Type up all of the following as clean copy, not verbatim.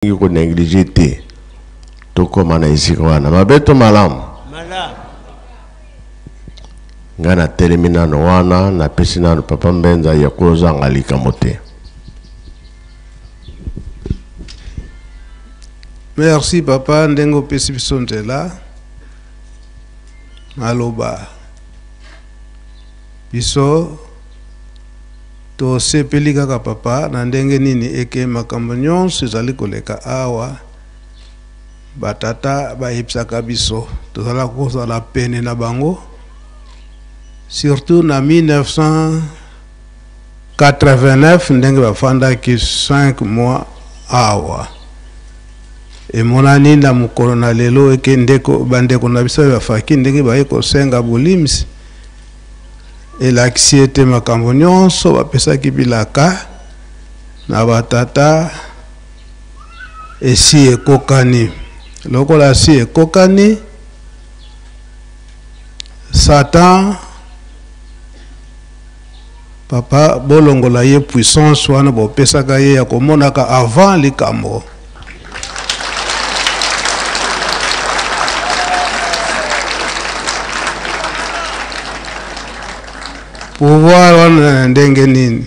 Tolingi ko negliger te tokoma na esika wana. Mabe to malamu? Malamu. Ngai natelemi nano wana, napesi nano Papa Mbenza ya kozanga likambo te. Merci papa ndenge opesi biso nzela maloba biso Tosepeli kaka papa na ndenge nini eke makambo nyonso ezali koleka awa ba tata bayebisaka biso tozala kozala pene na bango surtout na 1989 ndenge bafandaki 5 mois awa emonani na mokolo na lelo eke ndeko bandeko na biso bafaki ndenge baye kosenga bolimisi Elakisi ete makambo nyonso bapesaki bilaka na batata esi ekokani. Lokola esi ekokani, Satan papa bolongola ye puissance wana bopesaka ye ya komonaka avant likambo. Pouvoir wana na ndenge nini?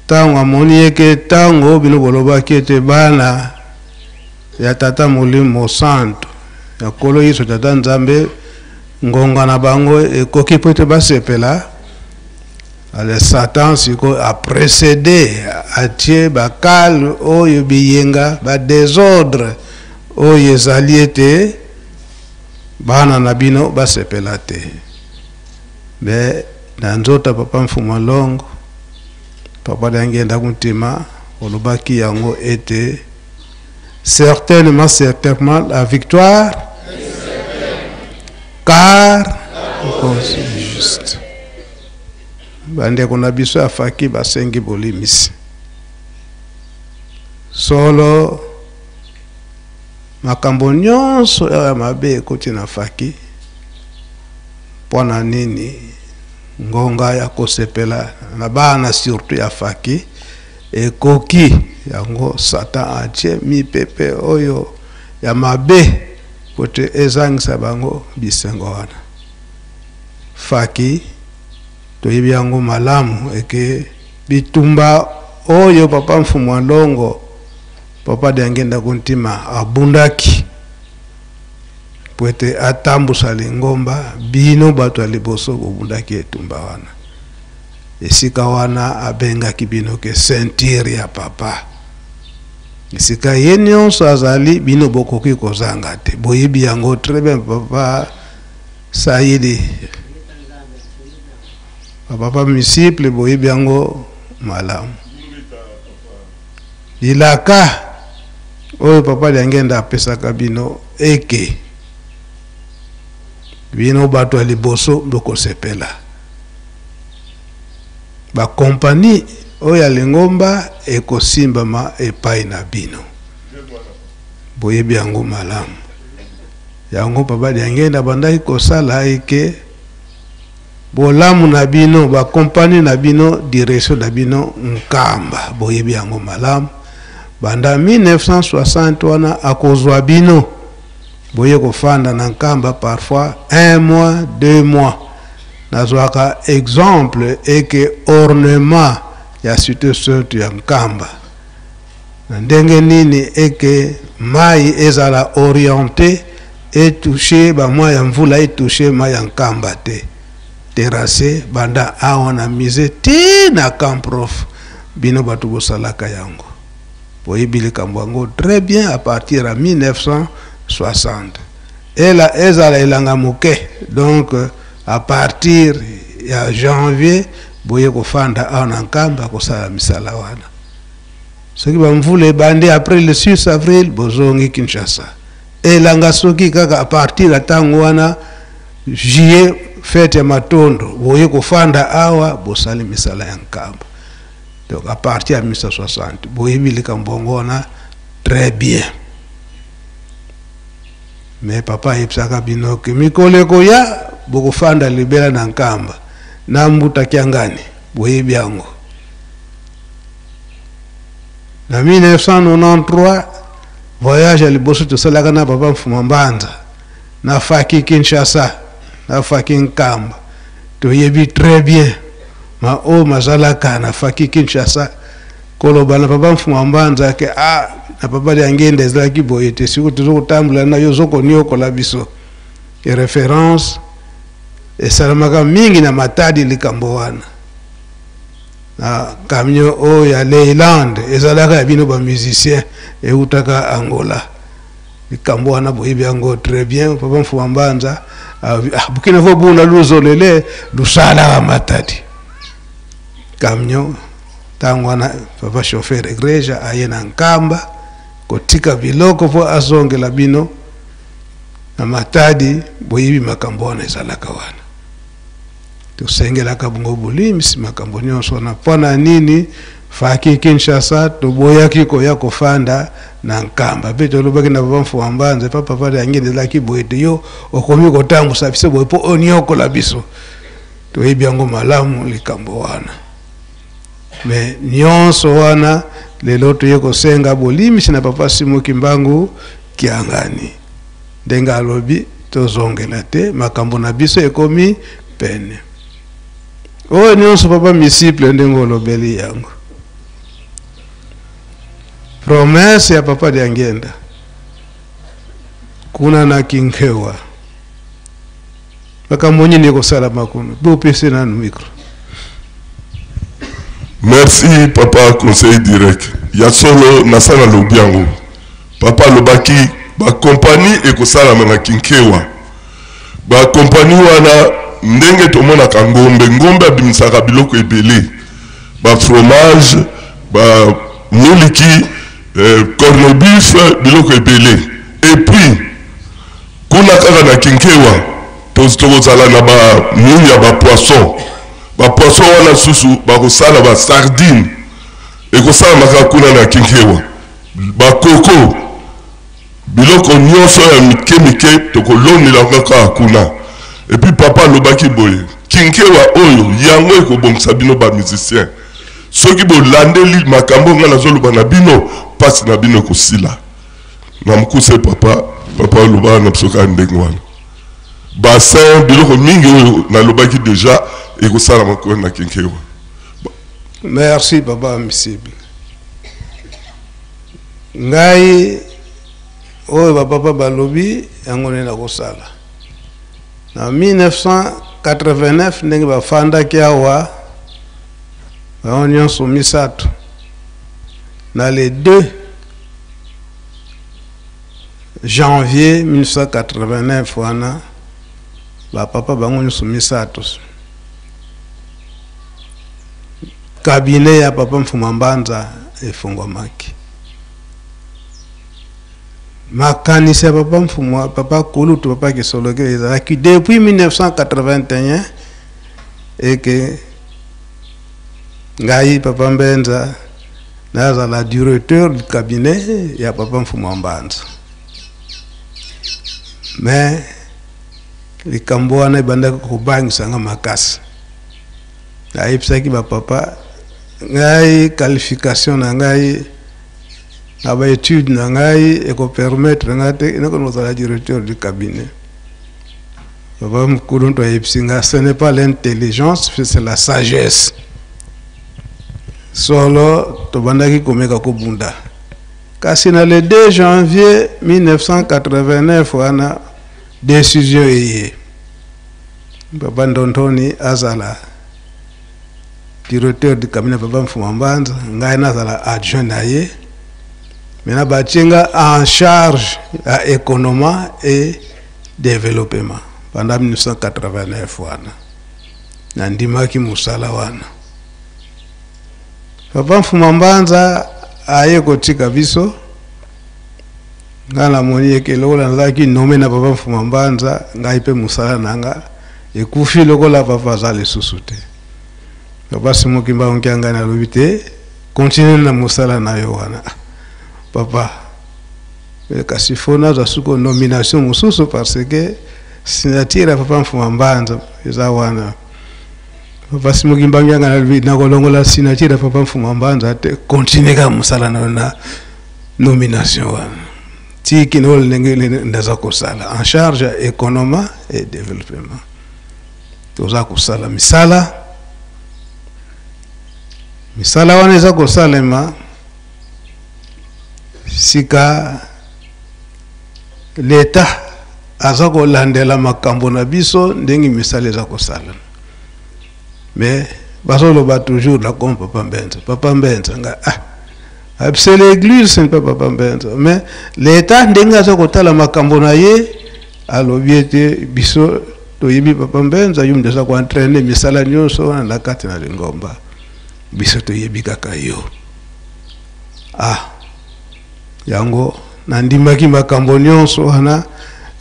Ntango amoni ye ke ntango bino bolobaki ete bana ya Tata Molimo Mosantu ya Nkolo Yesu Tata Nzambe ngonga na bango ekoki mpo ete basepela. Ale Satan sikoyo a precede atie ba cale oyo biyenga ba desordre oyo ezali ete bana na bino basepela te. Me na nzoto ya papa Mfuma Longo, papa Diangienda Kuntima olobaki yango ete certainement, certainement la victoire car cause juste. Bandeko na biso ya faki basengi bolimisi. Solo makambo nyonso ya mabe ekoti na faki mpo na nini? Ngonga ya kosepela na bana surtout ya faki ekoki yango. Satan atie mipepe oyo ya mabe po te ezangisa bango bisengo wana. Faki toyebi yango malamu eke bitumba oyo papa Mfumu a Longo, papa Diangienda Kuntima abundaki po ete atambusa lingomba, bino bato ya liboso bobundaki etumba wana. Esika wana abengaki bino ke ceinture ya papa. Esika ye nyonso azali, bino bokoki kozanga te. Boyebi yango très bien papa Saidi. Papa Misiple boyebi yango malamu. Bilaka oyo papa Diangenda apesaka bino eke bino bato ya liboso bokosepela. Ba kompani oyo ya lingomba ekosimbama epai na bino. Boyebi yango malamu. Yango papa Diangenda abandaki kosala eke bolamu na bino, ba kompani na bino, direction na bino Nkamba, boyebi yango malamu. Banda 1960 wana akozwa bino boye kofanda na Nkamba parfois un mois, 2 mois. Nazwaka exemple eke ornement ya cité sainte ya Nkamba na ndenge nini eke mayi ezala oriente etouche ba mwa ya mvula etouche mayi ya Nkamba te, terrasse banda awa na musee ti na camp prof. Bino bato bosalaka yango boyebi likambo yango très bien. À partir ya 1960 ela ezala elanga moke, donc à partir ya janvier boye kofanda awa na Nkamba kosala misala wana. Soki ba mvula ebandi après le 6 avril bozongi Kinshasa. Elanga soki kaka à partir ya tango wana juillet fête ya matondo boye kofanda awa bosali misala ya Nkamba. Donc à partir ya 1960 boyebi likambo yango wana très bien. Mais papa ayebisaka bino ke mikolo ekoya bokofanda libela na Nkamba na Mbuta Kiangani, boyebi yango. Na 1993, voyage ya liboso tosalaka na papa Mfuma Mbanza na Faki Kinshasa na Faki Nkamba, toyebi très bien ma oyo mazalaka na Faki Kinshasa. Koloba na papa Mfuma Mbanza ke ah, na papa Diangienda ezalaki boye te, sikoyo tozo kotambola na yo, ozo koniokola biso. E référence esalamaka mingi na Matadi likambo wana. Na camion oyo ya Leyland ezalaka ya bino ba musiciens eutaka Angola. Likambo wana boyebi yango très bien. Papa Mfuma Mbanza, bukina fo buna luzolele lusala Matadi. Camion tango wana papa chauffeur Egreja aye na Nkamba kotika biloko po azongela bino na Matadi. Boyebi makambo wana ezalaka wana. Tosengelaka bongo bolimbisi makambo nyonso wana. Mpo na nini Faki Kinshasa toboyaki koya kofanda na Nkamba? Mpe tolobaki na papa Mfuma Mbanza, papa, papa Diangienda ezalaki boye te, yo okomi kotambusa biso boye mpo oniokola biso. Toyebi yango malamu likambo wana. Mais nyonso wana lelo toye kosenga bolimbisi na papa Simon Kimbangu Kiangani. Ndenge alobi tozongela te, makambo na biso ekomi pene. Oyo nyonso papa misiple ndenge olobeli yango. Promesse ya papa Diangienda kuna na Kinkewa. Makambo nini ekosalama kuna? Bopese nanu micro. Merci papa conseil direct. Ya solo nasala lobi yango. Papa alobaki ba compagnie ekosalama na Kinkewa. Ba compagnie wana ndenge tomonaka ngombe, ngombe abimisaka biloko ebele. Ba fromage, ba miliki, corne beef, biloko ebele. Et puis kuna kaka na Kinkewa tokozala na ba nini ya ba poisson. Ba poisson wana susu bakosala ba sardine. Ekosalama kaka kuna na Kinkewa. Ba koko, biloko nyonso ya mike mike tokolonela kaka kuna. Et puis papa alobaki boye, Kinkewa oyo yango ekobongisa bino ba musiciens. Soki bolandeli makambo nga nazoloba na bino, pasi na bino ekosila. Na mokuse papa, papa alobaka na biso kaka ndenge wana. Bassin, biloko mingi oyo nalobaki deja ekosalama kuna na Kinkewa. Merci papa Misible. Ngai oyo ba papa balobi yango nde nakosala. Na 1989 ndenge bafandaki awa bango nyonso misato na le 2 janvier 1989 wana ba papa bango nyonso misato cabinet ya papa Mfuma Mbanza efungwamaki. Makanisi ya papa Mfuma, papa Kulutu, papa Kisolokele ezalaki depuis 1981 eke ngai papa Mbenza nazala directeur du cabinet ya papa Mfuma Mbanza. Mais likambo wana ebandaki kobangisa nga makasi. Nayebisaki ba papa ngai qualification na ngai na ba étude na ngai ekopermettre nga te nakoki kozala directeur du cabinet. Papa Mukulu ayebisi nga ce n'est pas l'intelligence, c'est la sagesse. Solo tobandaki komeka kobunda. Kasi na le 2 janvier 1989 wana décision eye. Papa Ndontoni azala directeur du cabinet Papa Mfuma Mbanza, ngai nazala adjoint na ye. Maintenant batie nga en charge ya économie et développement pendant 1989 wana. Nandimaki mosala wana. Papa Mfuma Mbanza aye kotika biso. Nga namoni eke lokola nazalaki nommé na Papa Mfuma Mbanza, ngai pe mosala na nga ekufi lokola papa aza lisusu te. Papa Simon Kimbangu Kiangani alobi te, continue na mosala na yo wana. Papa, kasi faut nazwa suko nomination mosusu parce que signature ya Papa Mfuma Mbanza eza wana. Papa Simon Kimbangu Kiangani alobi nakolongola signature ya Papa Mfumu Mbanza te, continue kaka mosala na yo na nomination wana ti kino ndenge ndaza kosala en charge ya economa et développement. Toza kosala misala, misala wana eza kosalema sika l'État aza kolandela makambo na biso ndenge misala eza kosalema. Mais bazoloba toujours la comme Papa Mbenza, Papa Mbenza nga ah, c'est l'église, ce n'est pas Papa Mbenza, mais l'État ndenge aza kotala makambo na ye alobi ete biso toyebi Papa Mbenza yo moto aza koentraîne misala nyonso wana na kati na lingomba, biso toyebi kaka yo. Ah, yango nandimaki makambo nyonso wana.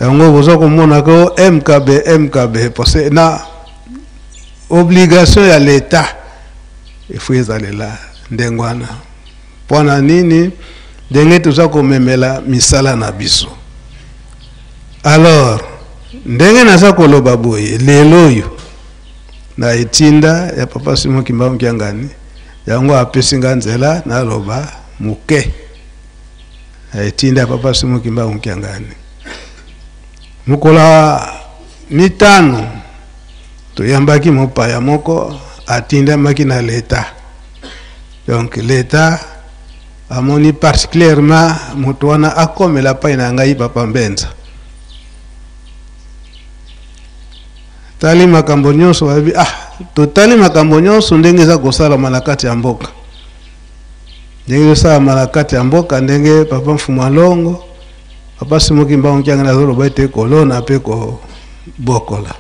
Yango boza komona ko MKB, MKB, parce que na obligation ya l'État il faut ezalela ndenge wana. Mpona nini? Ndenge toza komemela misala na biso. Alors ndenge naza koloba boye lelo oyo na etinda ya Papa Simon Kimbangu Kiangani, yango apesi nga nzela naloba moke na etinda ya Papa Simon Kimbangu Kiangani. Mokolo ya mitano toyambaki mopaya moko atindamaki na l'État. Donc l'État amoni particulièrement moto wana akomela pai na ngai Papa Mbenza. Tali makambo nyonso bayebi, ah, totali makambo nyonso ndenge eza kosalama na kati ya mboka, ndenge ezosalama na kati ya mboka, ndenge Papa Mfumu Alongo, Papa Simon Kimbangu Kiangani azoloba ete kolona pe kobokola.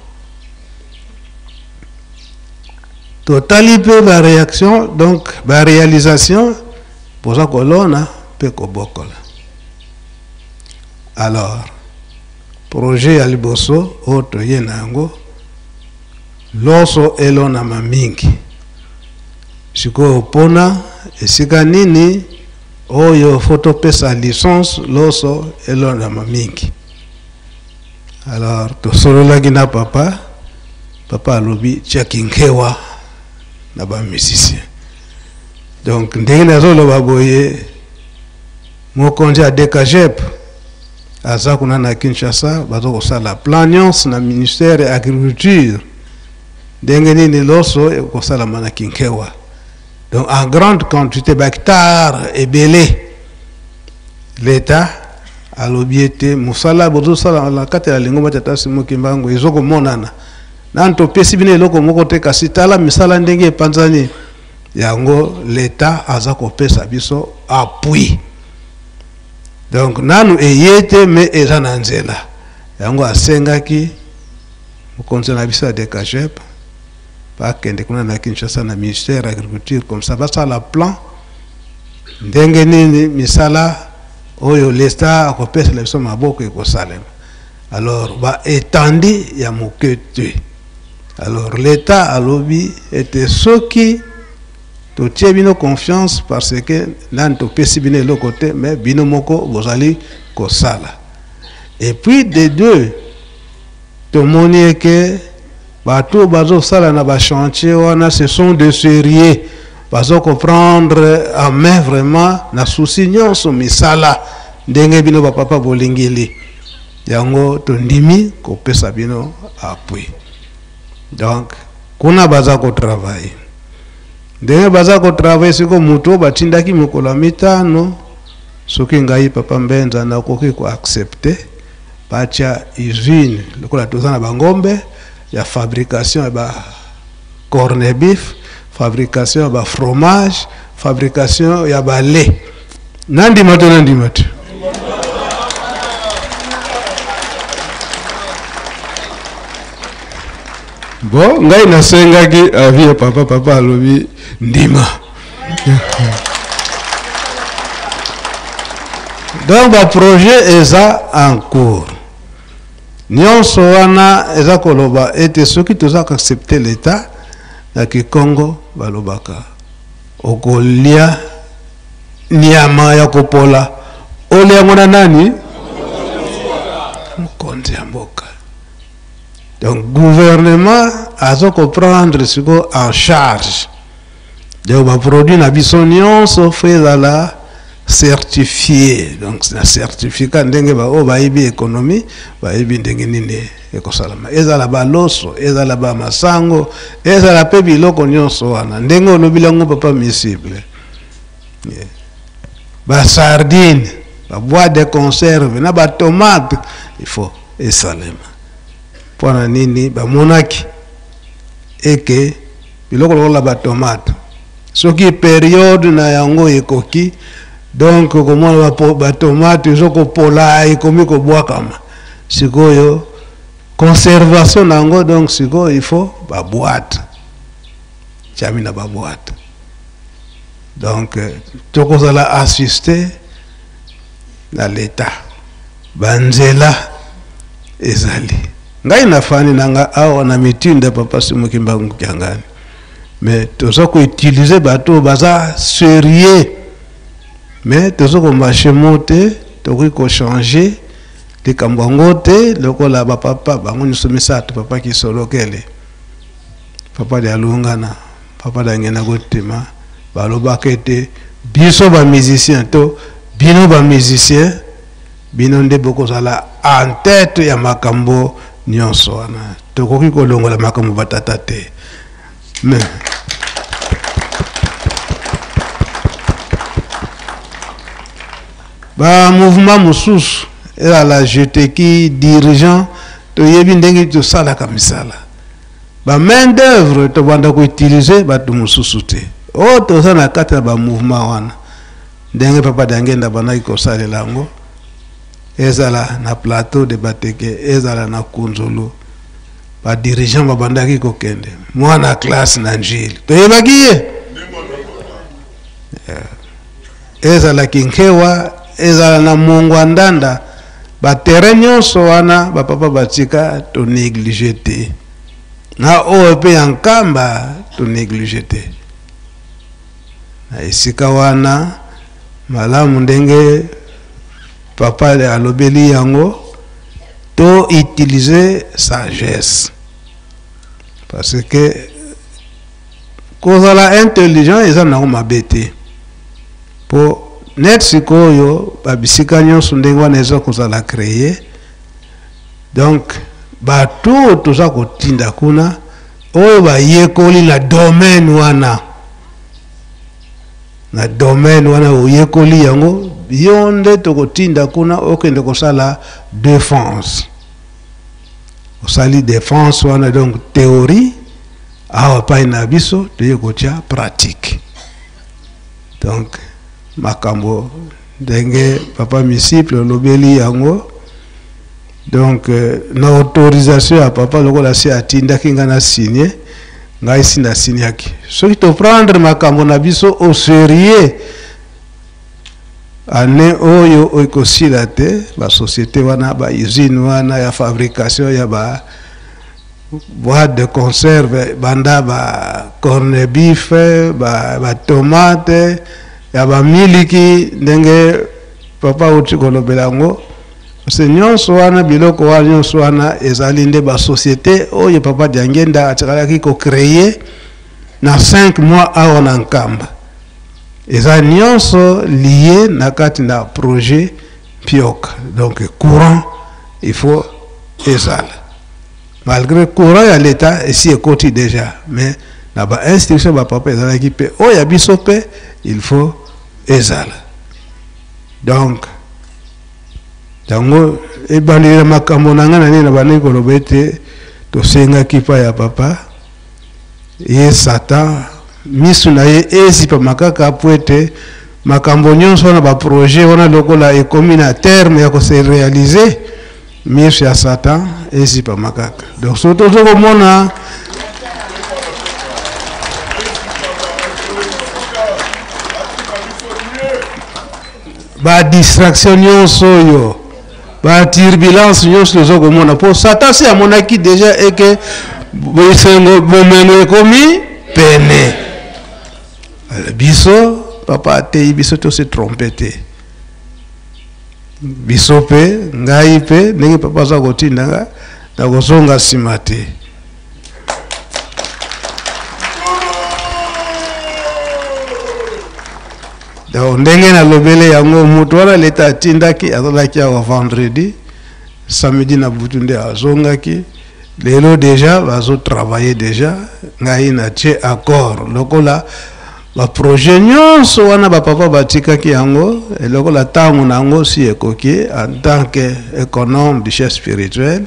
Totali pe ba réaction, donc ba réalisation, boza kolona pe kobokola. Alors projet ya liboso oyo toye na yango, loso elonama mingi. Sikoyo mpona esika nini oyo fo topesa licence loso elonama mingi. Alors tosololaki na papa, papa alobi tia kinkewa na ba musicien. Donc ndenge nazoloba boye, mokonzi ya DKGEP aza kuna na Kinshasa, bazo kosala plan nyonso na ministère ya agriculture ndenge nini loso ekosalama na kinkewa. Donc en grande quantité, ba hectare ebele. L'État alobi ete mosala bozosala na kati ya lingomba Tata Simon Kimbangu ezokomonana. Nanu topesi bino eloko moko te, kasi tala misala ndenge epanzani. Yango l'État aza kopesa biso appui. Donc nanu eye te, mais eza na nzela. Yango asengaki mokonzi na biso ya DKGEP bakende kuna na Kinshasa na ministère ya agriculture, comme ça basala plan ndenge nini misala oyo l'État akopesela biso maboko ekosalema. Alors ba étendue ya moke te. Alors l'État alobi ete soki totie bino confiance parce que nani topesi bino eloko te, mais bino moko bozali kosala. Et puis de deux, tomoni eke bato bazosala na ba chantier wana, ce sont des sérieux, bazo comprendre en main vraiment na souci nyonso misala ndenge bino ba papa bolingeli. Yango tondimi kopesa bino appui. Donc kuna baza ko travailler. Ndenge baza ko travailler siko moto batindaki mokolo ya mitano, soki ngai Papa Mbenza nakoki ko accepter batia usine lokola toza na bangombe ya fabrication ya ba corne beef, fabrication ya ba fromage, fabrication ya ba lait. Nandima to nandima te? Bon, ngai nasengaki avis ya papa, papa alobi ndima. Donc ba projet eza en cours. Nyonso wana eza koloba ete soki toza ko accepter l'État na Kikongo balobaka okolia nyama ya kopola, olia yango na nani? Mokonzi ya mboka. Donc gouvernement azo koprendre sikoyo en charge. Donc baproduit na biso nyonso fo ezala certifié, donc na certificat ndenge baoyo bayebi économie bayebi ndenge nini ekosalama, ezala baloso, ezala bamasango, ezala mpe biloko nyonso wana ndenge olobi yango papa misible, basardine, baboite de conserve na batomate, il faut esalema. Mpona nini bamonaki eke biloko lokola batomate soki periode na yango ekoki, donc komona batomate ezokopola, ekomi kobwakama, sikoyo conservation na yango, donc sikoyo il faut baboite tiami na baboite. Donc tokozala assiste na l'État, banzela ezali. Ngai nafandi na nga awa na mitinda papa Simon Kimbangu Kiangani, mais toza koutilize bato baza sérieux, mais toza komarche mo te, tokoki kochange likambo yango te lokola bapapa bango nyonso misato, papa Kisolokele, papa Dialungana, papa Dangena Kotima, balobaka ete biso bamusicien to bino bamusicien, bino nde bokozala en tête ya makambo nyonso wana. Tokoki kolongola makambo batata te, mais ba mouvement mosusu ezala jeteki dirigeant, toyebi ndenge tosalaka misala, ba main d'œuvre tobanda koutilize bato mosusu te. Oyo toza na kati ya ba mouvement wana, ndenge papa Diangenda bandaki kosalela yango, ezala na plateau de Bateke, ezala na Kunzulu, ba dirigeant babandaki kokende mwana classe na Njili, toyebaki ye, ezala Kinkewa, ezala na Mongwa Ndanda, ba terrain nyonso wana bapapa batika to néglige te, na oyo mpe ya Nkamba to néglige te. Na esika wana malamu ndenge papa alobeli yango, to utiliser sagesse, parce que kozala intelligent eza nango mabe te, po net sikoyo babisika nyonso ndenge wana eza kozala créé. Donc bato toza kotinda kuna oyo bayekoli na domaine wana, na domaine wana oyekoli yango, yo nde tokotinda kuna okende kosala défense. Osali défense wana, donc théorie awa pai na biso toye kotia pratique. Donc makambo ndenge papa misiple olobeli yango, donc na autorisation ya papa lokola si atindaki nga na signé, ngai si na signaki. Soki to prendre makambo na biso au sérieux, année oyo ekosila te, ba société wana, ba usine wana ya fabrication ya ba boîte de conserve, banda ba corne beef, ba tomate, ya ba miliki, ndenge papa uti kolobela yango, parce nyonso wana biloko wana nyonso wana ezali nde ba société oyo papa Diangenda atikalaki ko créer na 5 mois awa na Nkamba. Eza nyonso lié na kati na projet Pioka. Donc courant il faut ezala, malgré courant ya l'État esi ekoti déjà, mais na ba instruction ba papa ezalaki pe oyo ya biso pe il faut ezala. Donc yango ebandeli makambo na ngai na nini na bandaki koloba ete tosengaki pa ya papa ye Satan misu na ye ezipama kaka po ete makambo nyonso wana ba projet wana lokola ekomi na terme ya kose réaliser, misu ya Satan ezipama kaka. Donc soki tozokomona ba distraction nyonso oyo, ba turbulence nyonso tozokomona, po Satan si amonaki déjà eke bosengo bomengo ekomi pene. Biso papa ateyi biso to se trompe te, biso pe ngai pe ndenge papa aza kotinda nga nakozonga nsima te. Donc ndenge nalobeli yango, moto wana leta atindaki azalaki awa vendredi, samedi na butu nde azongaki. Lelo deja bazotravaille deja. Ngai natie accord lokola baprojet nyonso wana bapapa batikaki yango, lokola ntango na yango si ekoki, en tant que économe du chef spirituel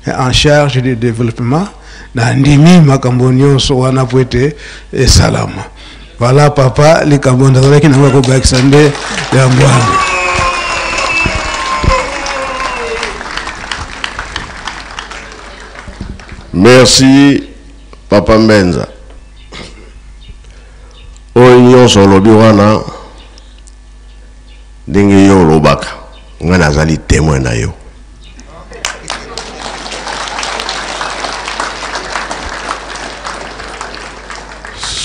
et en charge du développement, nandimi makambo nyonso wana po ete esalama. Voilà papa, likambo nazalaki nango ya kobakisa nde yango wana. Merci papa Mbenza. Oyo nyonso olobi wana, ndenge yo olobaka, ngai nazali témoin na yo.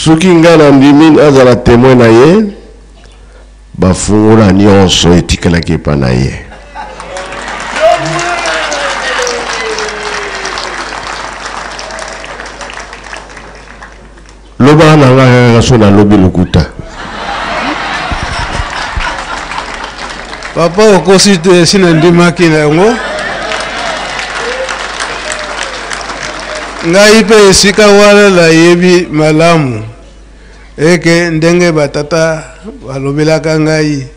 Soki ngai nandimi azala témoin na ye, bafungola nyonso etikalaki epa na ye. Loba na nga kaka so nalobi lokuta. Papa, okosi te, esi nandimaki na yango. Ngai mpe esika wana nayebi malamu eke ndenge batata balobelaka ngai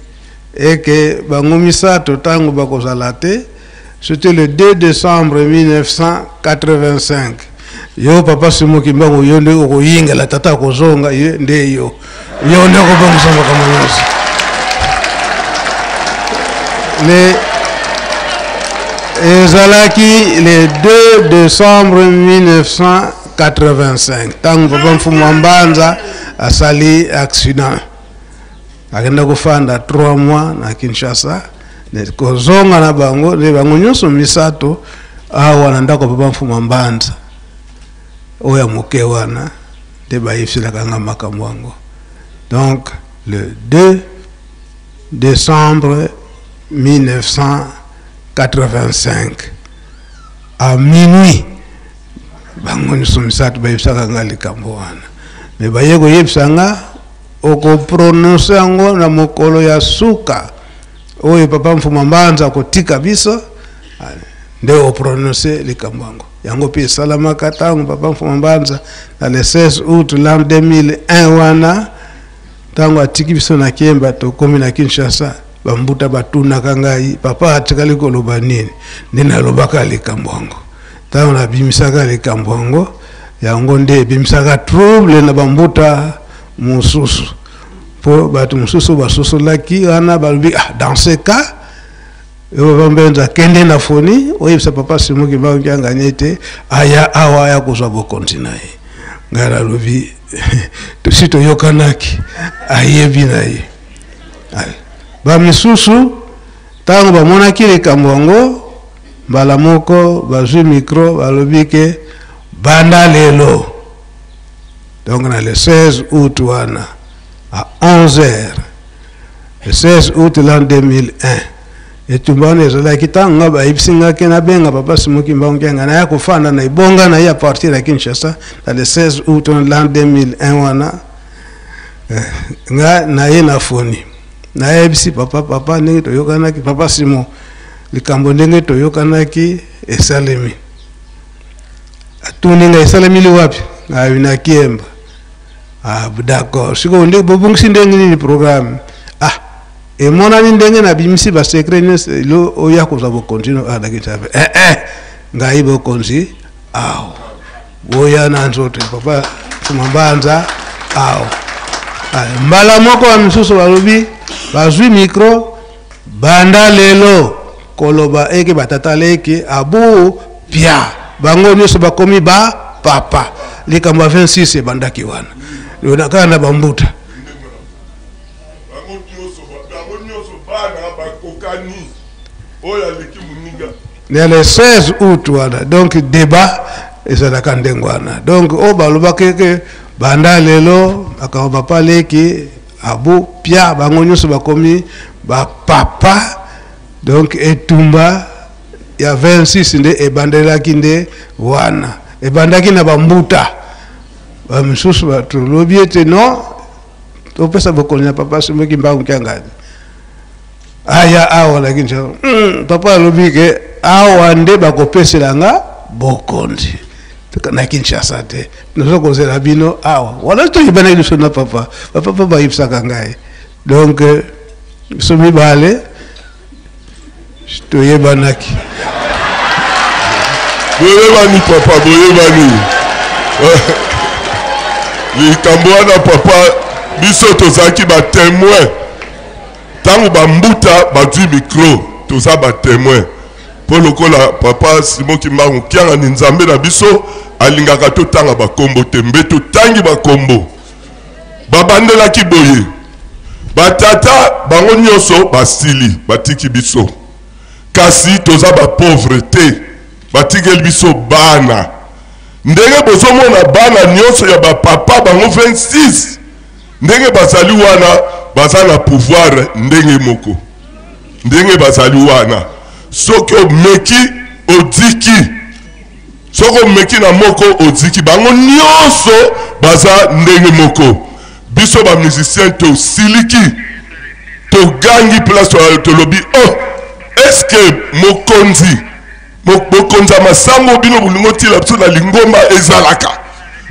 eke bango misato ntango bakozala te. C'était le 2 décembre 1985. Yo papa Simon Kimbangu, yo nde okoyingela tata akozonga, ye nde yo yo nde okobongisa makambo nyonso. Le ezalaki le 2 décembre 1985 ntango papa Mfumu wa Mbanza asali accident, akenda kofanda 3 mois na Kinshasa. Kozonga na bango nde bango nyonso misato awa na ndako ya papa Mfumu Mbanza oyo ya moke wana nde bayebiselaka nga makambo yango. Donc le 2 décembre 1985 à minuit, bango nyonso misato bayebisaka nga likambo wana. Me baye koyebisa nga okoprononce yango na mokolo ya suka oyo papa Mfumu Mbanza akotika biso, nde oprononce likambo yango. Yango mpe esalamaka ntango papa Mfumu Mbanza na le 16 août l'an 2001 wana, ntango atiki biso na Kiemba, tokomi na Kinshasa, bambuta batunaka ngai papa atikali koloba nini, nde nalobaka likambo yango. Ntango nabimisaka likambo yango, yango nde ebimisaka trouble na bambuta mosusu, mpo bato mosusu basosolaki wana, balobi ah, dans ce cas yo papa Mbenza kende na foni oyebisa papa Simon Kimbangu Kiangani ete aya awa aya kozwa bokonzi na ye. Ngai nalobi tosi toyokanaki, ayebi na ye. Bamisusu ntango bamonaki likambo yango, mbala moko bazwi micro, balobi ke banda lelo, donc na le 16 août wana à 11 heures, le 16 août l'an 2001, etumba wana ezalaki ntango nga bayebisi nga ke nabenga papa Simon Kimbangu Kiangani aya kofanda na ebonga na ye à partir ya Kinshasa na le 16 août l'an 2001 wana. Nga naye na foni, nayebisi papa, papa ndenge toyokanaki, papa Simon, likambo ndenge toyokanaki esalemi. Atuni ngai esalemi wapi? Ngai na Kiemba. Ah, d'accord, sikoyo nde bobongisi ndenge nini programme? Ah, emonani ndenge nabimisi basecret nyonso elo oya kozwa bokonzi no ah, na Kinshasa. Eh, eh, ngai bokonzi awa boya na nzoto papa Mfumu Mbanza awa. Mbala moko ya misusu balobi, bazwi micro, banda lelo koloba eke batata leki abu pia bango nyonso bakomi ba papa. Likambo ya 26 ebandaki wana kaka na bambuta. Bango nyonso bana bakokani, oyo aleki moninga. Na le 16 août wana, donc débat ezalaka ndenge wana. Donc oyo balobaki ke banda lelo makambo papa leki abu pia bango nyonso bakomi bapapa. Donc etumba ya 26 nde ebandelaki nde wana, ebandaki na bambuta bamisusu. Tolobi ete non, Topesa bokonzi na papa Simon Kimbangu Kiangani. Aya awa na Kinshasa. Papa alobi ke awa nde bakopesela nga bokonzi. Na Kinshasa te. Nazo kozela bino awa. Wana toyebanaki biso na papa. Papa papa bayebisaka ngai. Donc biso mibale toyebanaki. Boyebani papa, boyebani. Likambo wana papa, biso tozalaki ba témoin. Tango ba mbuta bazwi micro, toza ba témoin. Po lokola papa Simon Kimbangu Kiangani Nzambe na biso alingaka totanga ba kombo te, mbe totangi ba kombo. Babandelaki boye, ba tata bango nionso basili, batiki biso. Kasi toza ba pauvre te, batikeli biso bana. Ndenge bozomona bana nionso ya ba papa bango 26 ndenge bazali wana, baza na pouvoir ndenge moko. Ndenge bazali wana, soki omeki odiki, soki omeki na moko odiki, bango nionso baza ndenge moko. Biso ba musiciens tosiliki, togangi place wana, tolobi oh, est-ce que mokonzi, mokonzi ya masango bino bolingi otila biso na lingomba ezalaka?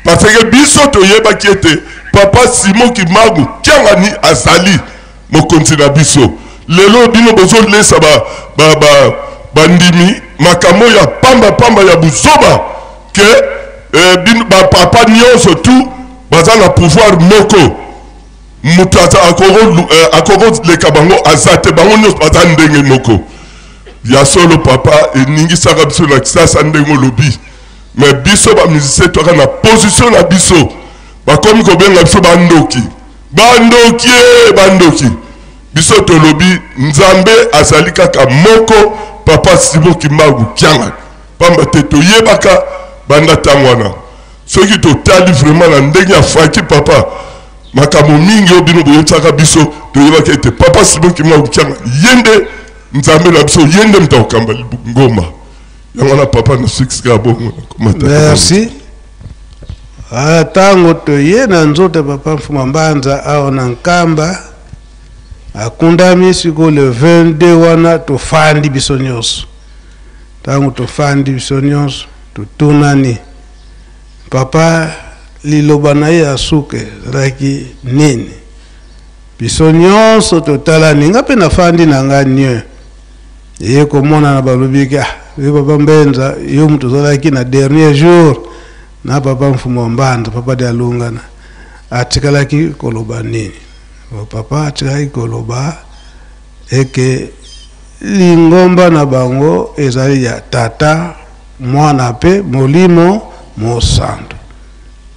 Parce que biso toyebaki ete papa Simon Kimbangu Kiangani azali mokonzi na biso. Lelo bino bozolesa bandimi makambo ya pamba pamba ya buzoba ke bino, ba papa nyonso tout baza na pouvoir moko, moto akokoleka bango aza te, bango nyonso baza ndenge moko. Ya solo papa, eningisaka biso na Kinshasa ndenge olobi, mais biso ba musicien toka na position na biso, bakomi kobenga biso bandoki, bandoki, bandoki. Biso tolobi Nzambe azali kaka moko, papa Simon Kimbangu Kiangani. Pamba te toyebaka banda tango wana. Soki totali vraiment na ndenge ya faki papa, makambo mingi oyo bino boyebisaka biso, toyebaki ete papa Simon Kimbangu Kiangani ye nde Nzambe na biso, ye nde moto akokamba ngomba. Yango wana papa na succès ya bongo na komata. Merci. Tango toye na nzoto papa Mfuma Mbanza awa na Nkamba, akundami sikoyo le 22 wana tofandi biso nyonso. Tango tofandi biso nyonso totunani, papa liloba na ye ya suka ezalaki nini? Biso nyonso totalani, nga mpe nafandi na nga nye. Eye komonana balobi ke, ah, yo papa Mbenza, yo moto ozalaki na dernier jour na papa Mfumu wa Mbanza, papa de Alungana, atikalaki koloba nini? Bo, papa atikalaki koloba eke lingomba na bango ezali ya tata, mwana pe molimo mosantu.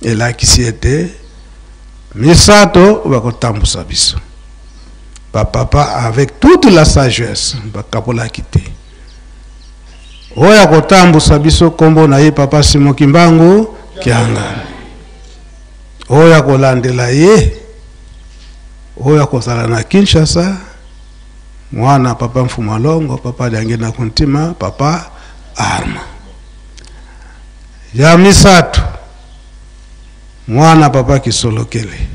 Elakisi ete misato bakotambusa biso. Ba papa avec toute la sagesse bakabolaki te. Oyo akotambusa biso kombo na ye papa Simon Kimbangu Kiangani. Oyo akolandela ye, oyo akozala na Kinshasa, mwana papa Mfumu Alongo, papa Diangienda Kuntima, papa Arma. Ya misato, mwana papa Kisolokele,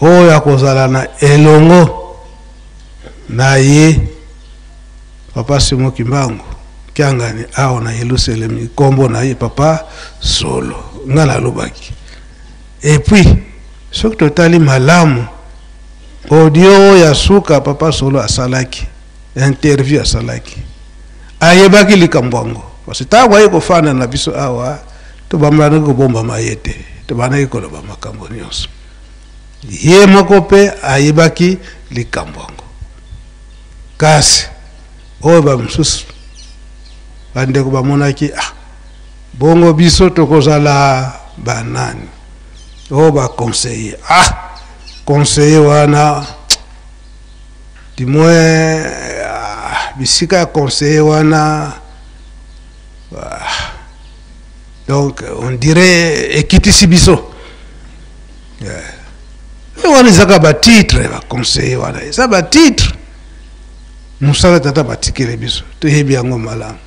oyo akozala na elongo na ye papa Simon Kimbangu Kiangani awa na Yelusalemi, kombo na ye papa Solo. Nga nalobaki. Et puis soki totali malamu audio ya suka papa Solo asalaki, interview asalaki, ayebaki likambo yango. Parce que tango aye kofanda na biso awa, tobandaki kobombama ye te, tobandaki koloba makambo nyonso. Ye moko pe ayebaki likambo yango. Kasi oyo ba mosusu bandeko bamonaki, ah, bongo biso tokozala banani? Oyo ba conseiller, ah, conseiller wana du moins, ah, bisika ya conseiller wana, ah, donc on dirait ekitisi biso. Yeah. Wana ezaka ba titre, ba conseiller wana eza ba titre. Mosala tata batikele biso, toyebi yango malamu.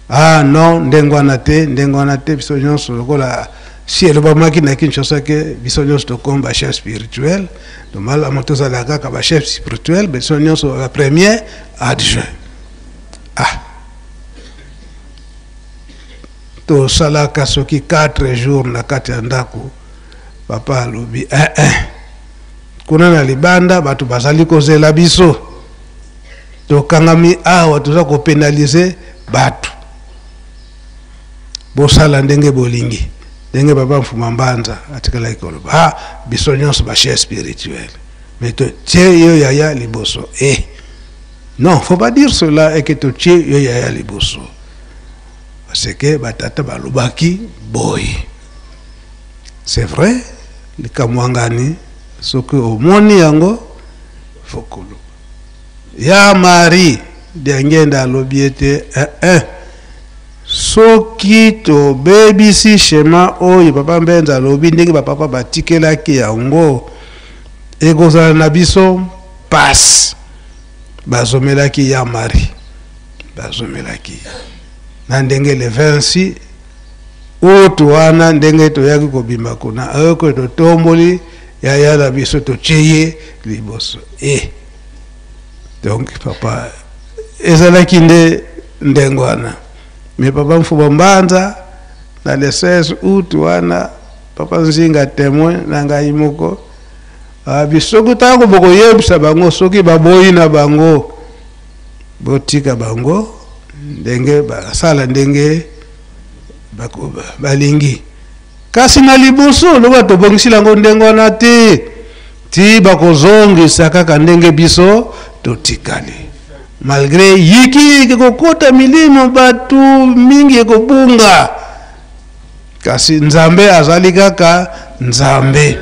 Ah non, ndenge wana te, ndenge wana te, biso nyonso lokola Si elobamaki na Kinshasa ke biso nyonso tokomi ba chef spirituel, to malamu tozala kaka ba chef spirituel, biso nyonso ba premier adjoint. Ah, tosalaka soki 4 jours na kati ya ndako, papa alobi eh, eh. Kuna na libanda bato bazali kozela biso, tokangami awa, toza kopenalize bato. Bosala ndenge bolingi, ndenge papa Mfuma Mbanza atikalaki koloba, ah, biso nyonso ba chef spirituel, mais totie yo yaya liboso. Eh, non, faut pas dire cela et que totie yo yaya liboso, parce que batata balobaki boye. C'est vrai, likambo ngani soki omoni yango faut koloba. Ya Marie Diangenda alobi ete eh, eh, soki tobebisi schéma oyo papa Mbenza alobi ndenge bapapa batikelaki yango, ekozala na biso pasi. Bazomelaki ya Marie, bazomelaki na ndenge le 26 août wana, ndenge toyaki kobima kuna ayoko totomboli yaya na biso, totie ye liboso. Eh, donc papa ezalaki nde ndenge wana. Mais papa Mfuba Mbanza na le 16 août wana, papa Nzinga témoin na ngai moko, abi soki ntango bokoyebisa bango, soki baboyi na bango, botika bango ndenge basala ndenge balingi. Kasi na liboso lokola tobongisila yango ndenge wana te, ti bakozongisa kaka ndenge biso totikali. Malgré yiki yiki kokota milimo bato mingi ekobunga, kasi Nzambe azali kaka Nzambe.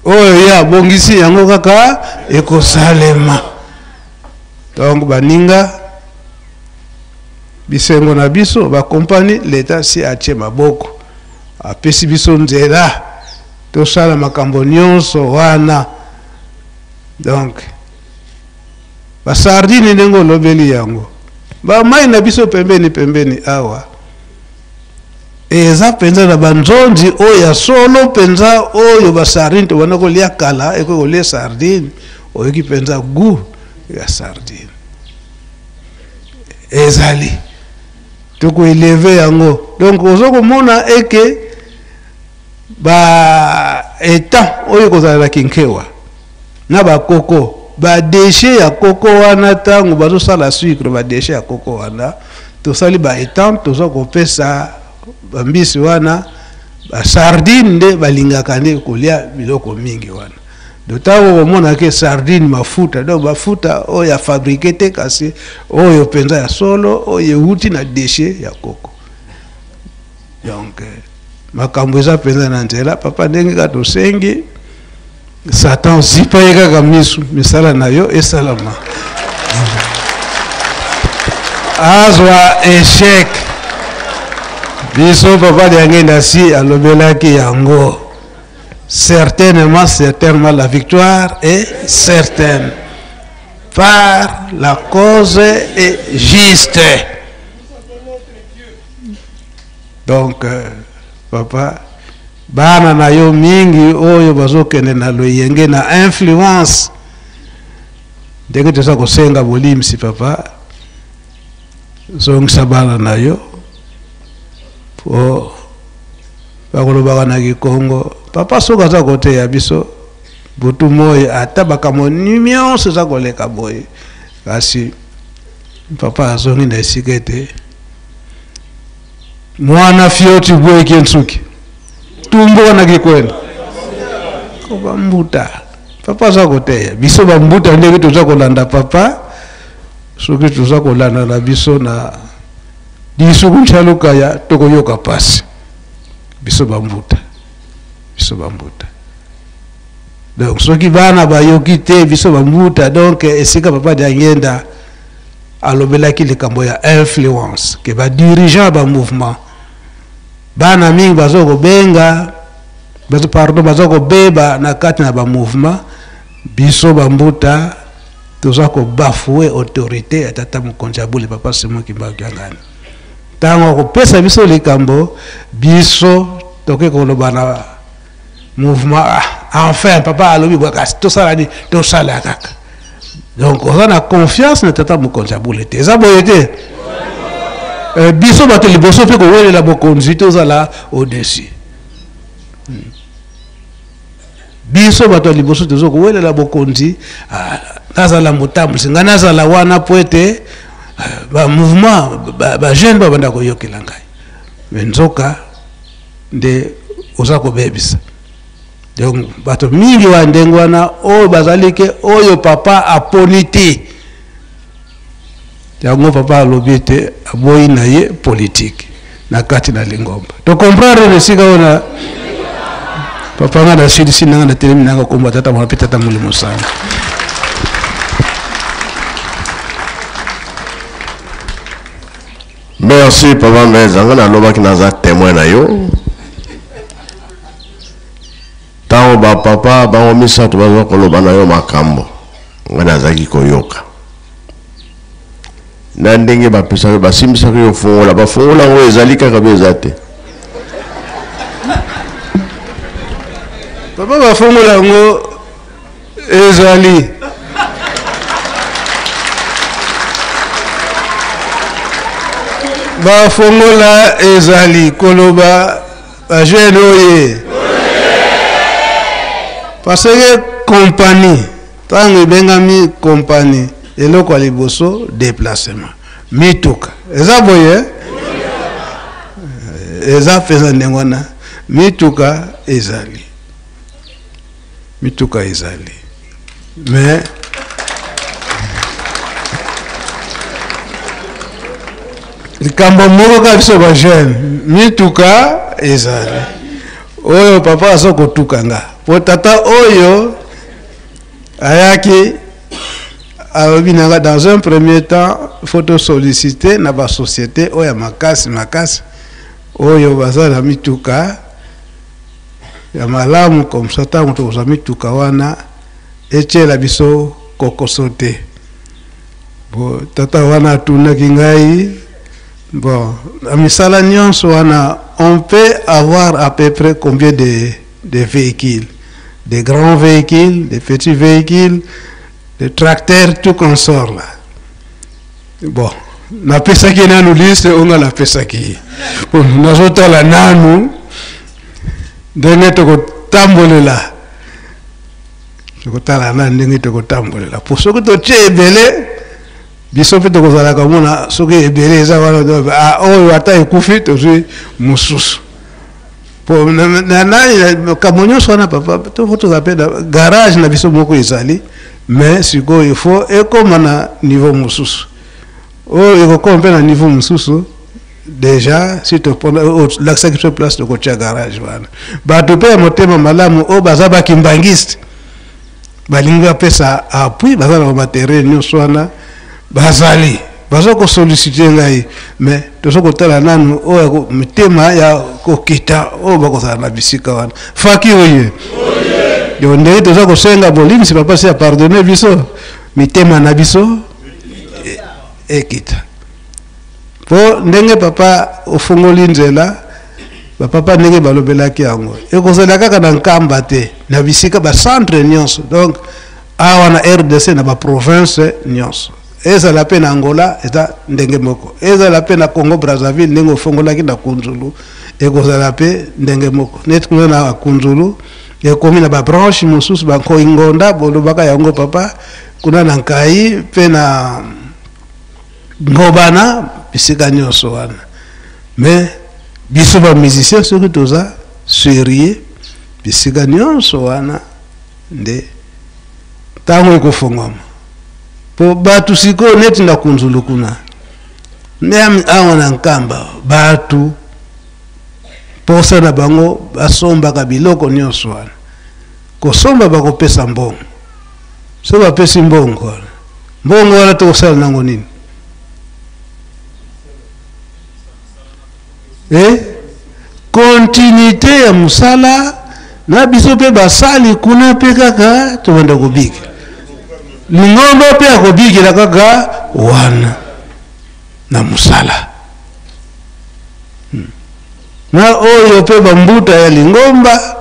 Oyo ye abongisi yango kaka ekosalema. Donc baninga, bisengo na biso bakompani, leta si atie maboko, apesi biso nzela tosala makambo nyonso wana. Donc basardine ndenge olobeli yango, bamai na biso pembeni pembeni awa eza mpenza na banzonzi oyo ya solo mpenza, oyo basardine tobanda kolia kala, ekoki kolia sardine, oyoki mpenza goût ya sardine ezali, tokoeleve yango. Donc ozo komona eke ba etat oyo ekozala na Kinkewa na bakoko, badeshe ya koko wana, ntango bazosala sucre, badeshe ya koko wana tosali ba etat, toza kopesa bambisi wana basardine, nde balingaka nde kolia biloko mingi wana. Donc ntango okomonake sardine mafuta, donc mafuta oyo ya fabriqué te, kasi oyo mpenza ya solo, oyo euti na deshe ya koko. Donc makambo eza mpenza na nzela papa, ndenge kaka tosengi Satan zipa ye kaka misu, misala na yo esalama, azwa échec. Biso papa Diangenda si alobelaki yango, certainement, certainement la victoire est certaine par la cause est juste. Donc papa, bana na yo mingi oyo bazokende na loyenge na influence, ndenge toza kosenga bolimisi papa, zongisa bana na yo, po bakolobaka na Kikongo papa soki aza koteya biso butu moi, ata bakambo nyonso eza koleka boye, kasi papa azongi na esika ete mwana fioti bweki nsuki tumbo wana kikwenda bambuta. Papa aza koteya biso bambuta ndenge toza kolanda papa, soki toza kolanda na biso na lisuku nshalukaya, tokoyoka pasi. Biso bambuta, biso bambuta. Donc soki bana bayoki te, biso bambuta. Donc esika papa Diangenda alobelaki likambo ya influence, ke badirigeant ba mouvement, bana mingi baza kobenga, pardon, baza kobeba na kati na ba mouvement. Biso bambuta toza kobafue autorité ya tata mokonzi ya bule papa Simon Kimbangu Kiangani. Ntango akopesa biso likambo, biso Tokoki koloba na mouvement, ah, enfin papa alobi boye, kasi tosala nini? Tosala kaka. Donc oza na confiance na tata mokonzi ya bule te, eza boye te. Biso bato liboso mpe kowelela bokonzi, tozala au-dessus. Biso bato ya liboso tozo kowelela bokonzi. Ah, nazala motambwisi, ngai nazala wana po ete ba mouvement, ba jeune babanda koyokela ngai. Me nzoka nde oza kobebisa. Donc bato mingi wa ndenge wana oyo bazali ke oyo papa aponi te, yango papa alobi ete aboyi na ye politique na kati na lingomba. To comprendre na esika oyo na papa nga nasilisi nanga na telemi nanga komba tata mwana mpe tata molimo sango. Merci papa Mbenza, nga nalobaki naza témoin na yo. Ntango bapapa bango misato baza koloba na yo makambo, nga nazalaki koyoka na ndenge bapesaki, basimbisaki yo fungola, bafungola yango ezali kaka be eza te. Papa, bafungola yango ezali. Bafongola ezali koloba bajeune oye, parce que compagnie ntango ebengami compagnie, eloko ya liboso déplacement, mituka. Eza boye, eza mpenza ndenge wana. Mituka ezali, mituka ezali, mais likambo moko kaka, biso bajeune, mituka ezali oyo papa aza kotuka nga po tata oyo ayaki alobi na nga, dans un premier temps faut tosolliciter na basociété oyo ya makasi makasi oyo baza na mituka ya malamu, comme ça ntango tokozwa mituka wana etiela biso kokoso te. Bo tata wana atunaki ngai, bon, na misala nyonso wana, on peut avoir à peu près combien de véhicules? Des grands véhicules, des petits véhicules, des tracteurs, tout consort là. Bon, napesaki nanu liste oyo nga napesaki ye. Bon, nazotala nanu ndenge tokotambolela, tokotala nanu ndenge tokotambolela, po soki totie ebele, biso mpe tokozala komona soki ebele eza wana, ah, oyo ata ekufi tozwi mosusu. Po nani makambo nyonso wana, papa, tofo tozala mpe na garage na biso moko ezali, mais sikoyo il faut ekóma na niveau mosusu. Oyo ekokóma mpe na niveau mosusu déjà, si tolakisaki biso place tokotia garage wana, bato mpe ya motema malamu oyo baza bakimbangiste balingi bapesa appui, baza na bamateriel nyonso wana, bazali baza kosollicite ngai, mais toza kotala nanu oyo mitema ya kokita oyo bakozala na bisika wana. Faki oye yo ndenge toza kosenga bolimbisi, papa si apardonne biso, mitema na biso ekita, mpo ndenge papa ofungoli nzela, bapapa ndenge balobelaki yango, ekozala kaka na Nkamba te, na bisika bacentre nyonso. Donc awa na RDC, na baprovince nyonso, ezala mpe na Angola eza ndenge moko, ezala mpe na Congo Brazzaville, ndenge ofongolaki na Kunzulu, ekozala mpe ndenge moko. Neti kuna na Kunzulu ekomi na babranche mosusu, bankoi ngonda bolobaka yango papa, kuna na Nkai mpe na Ngobana, bisika nyonso wana. Mais biso bamusicien, soki toza sérieux, bisika nyonso wana nde ntango ekofongwama, po bato sikoyo neti na Kunzulu kuna, meme awa na Nkamba, bato posa na bango basombaka biloko nyonso wana. Kosomba, bakopesa mbongo. So bapesi mbongo wana, mbongo wana tokosala nango nini? Eh? Continuité ya mosala na biso mpe basali kuna mpe kaka tobanda kobika lingomba mpe akobikela kaka wana na mosala. Na oyo mpe bambuta ya lingomba,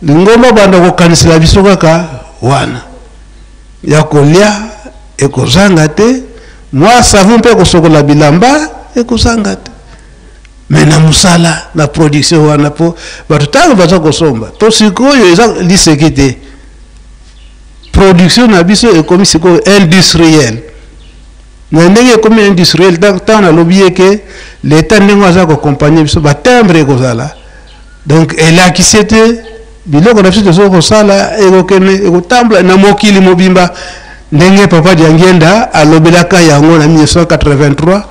lingomba banda kokanisela biso kaka wana ya kolia ekozanga te, mwa savon mpe kosokola bilamba ekozanga te. Mais na mosala na production wana, mpo bato ntango baza kosomba to sikoyo eza liseki te, production na biso ekomi sikoyo industriel. Na ndenge ekomi industriel, ntango nalobi ye ke leta ndenge aza kokompagne biso batimbre ekozala, donc elakisi ete biloko na biso tozoki kosala ekokende ekotambola na mokili mobimba, ndenge Papa Diangienda alobelaka yango na 1983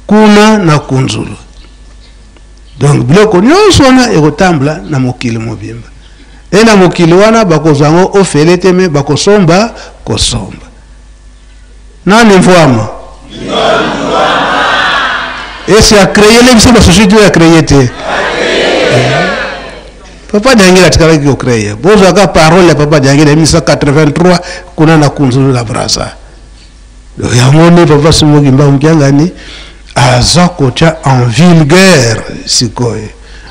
kuna na Kunzulu. Donc biloko nyonso wana ekotambola na mokili mobimba, e na mokili wana bakozwa yango ofele te, me bakosomba kosomba. Nani mvwama esi acreye biso basociété oyo acreye te? Papa Diangela atikalaki kocreye. Bozwaka parole ya Papa Diangela 1983 kuna na Kunzulu na Braza. Yango nde Papa Simon Kimbangu Kiangani aza kotya en vulgaire sikoyo.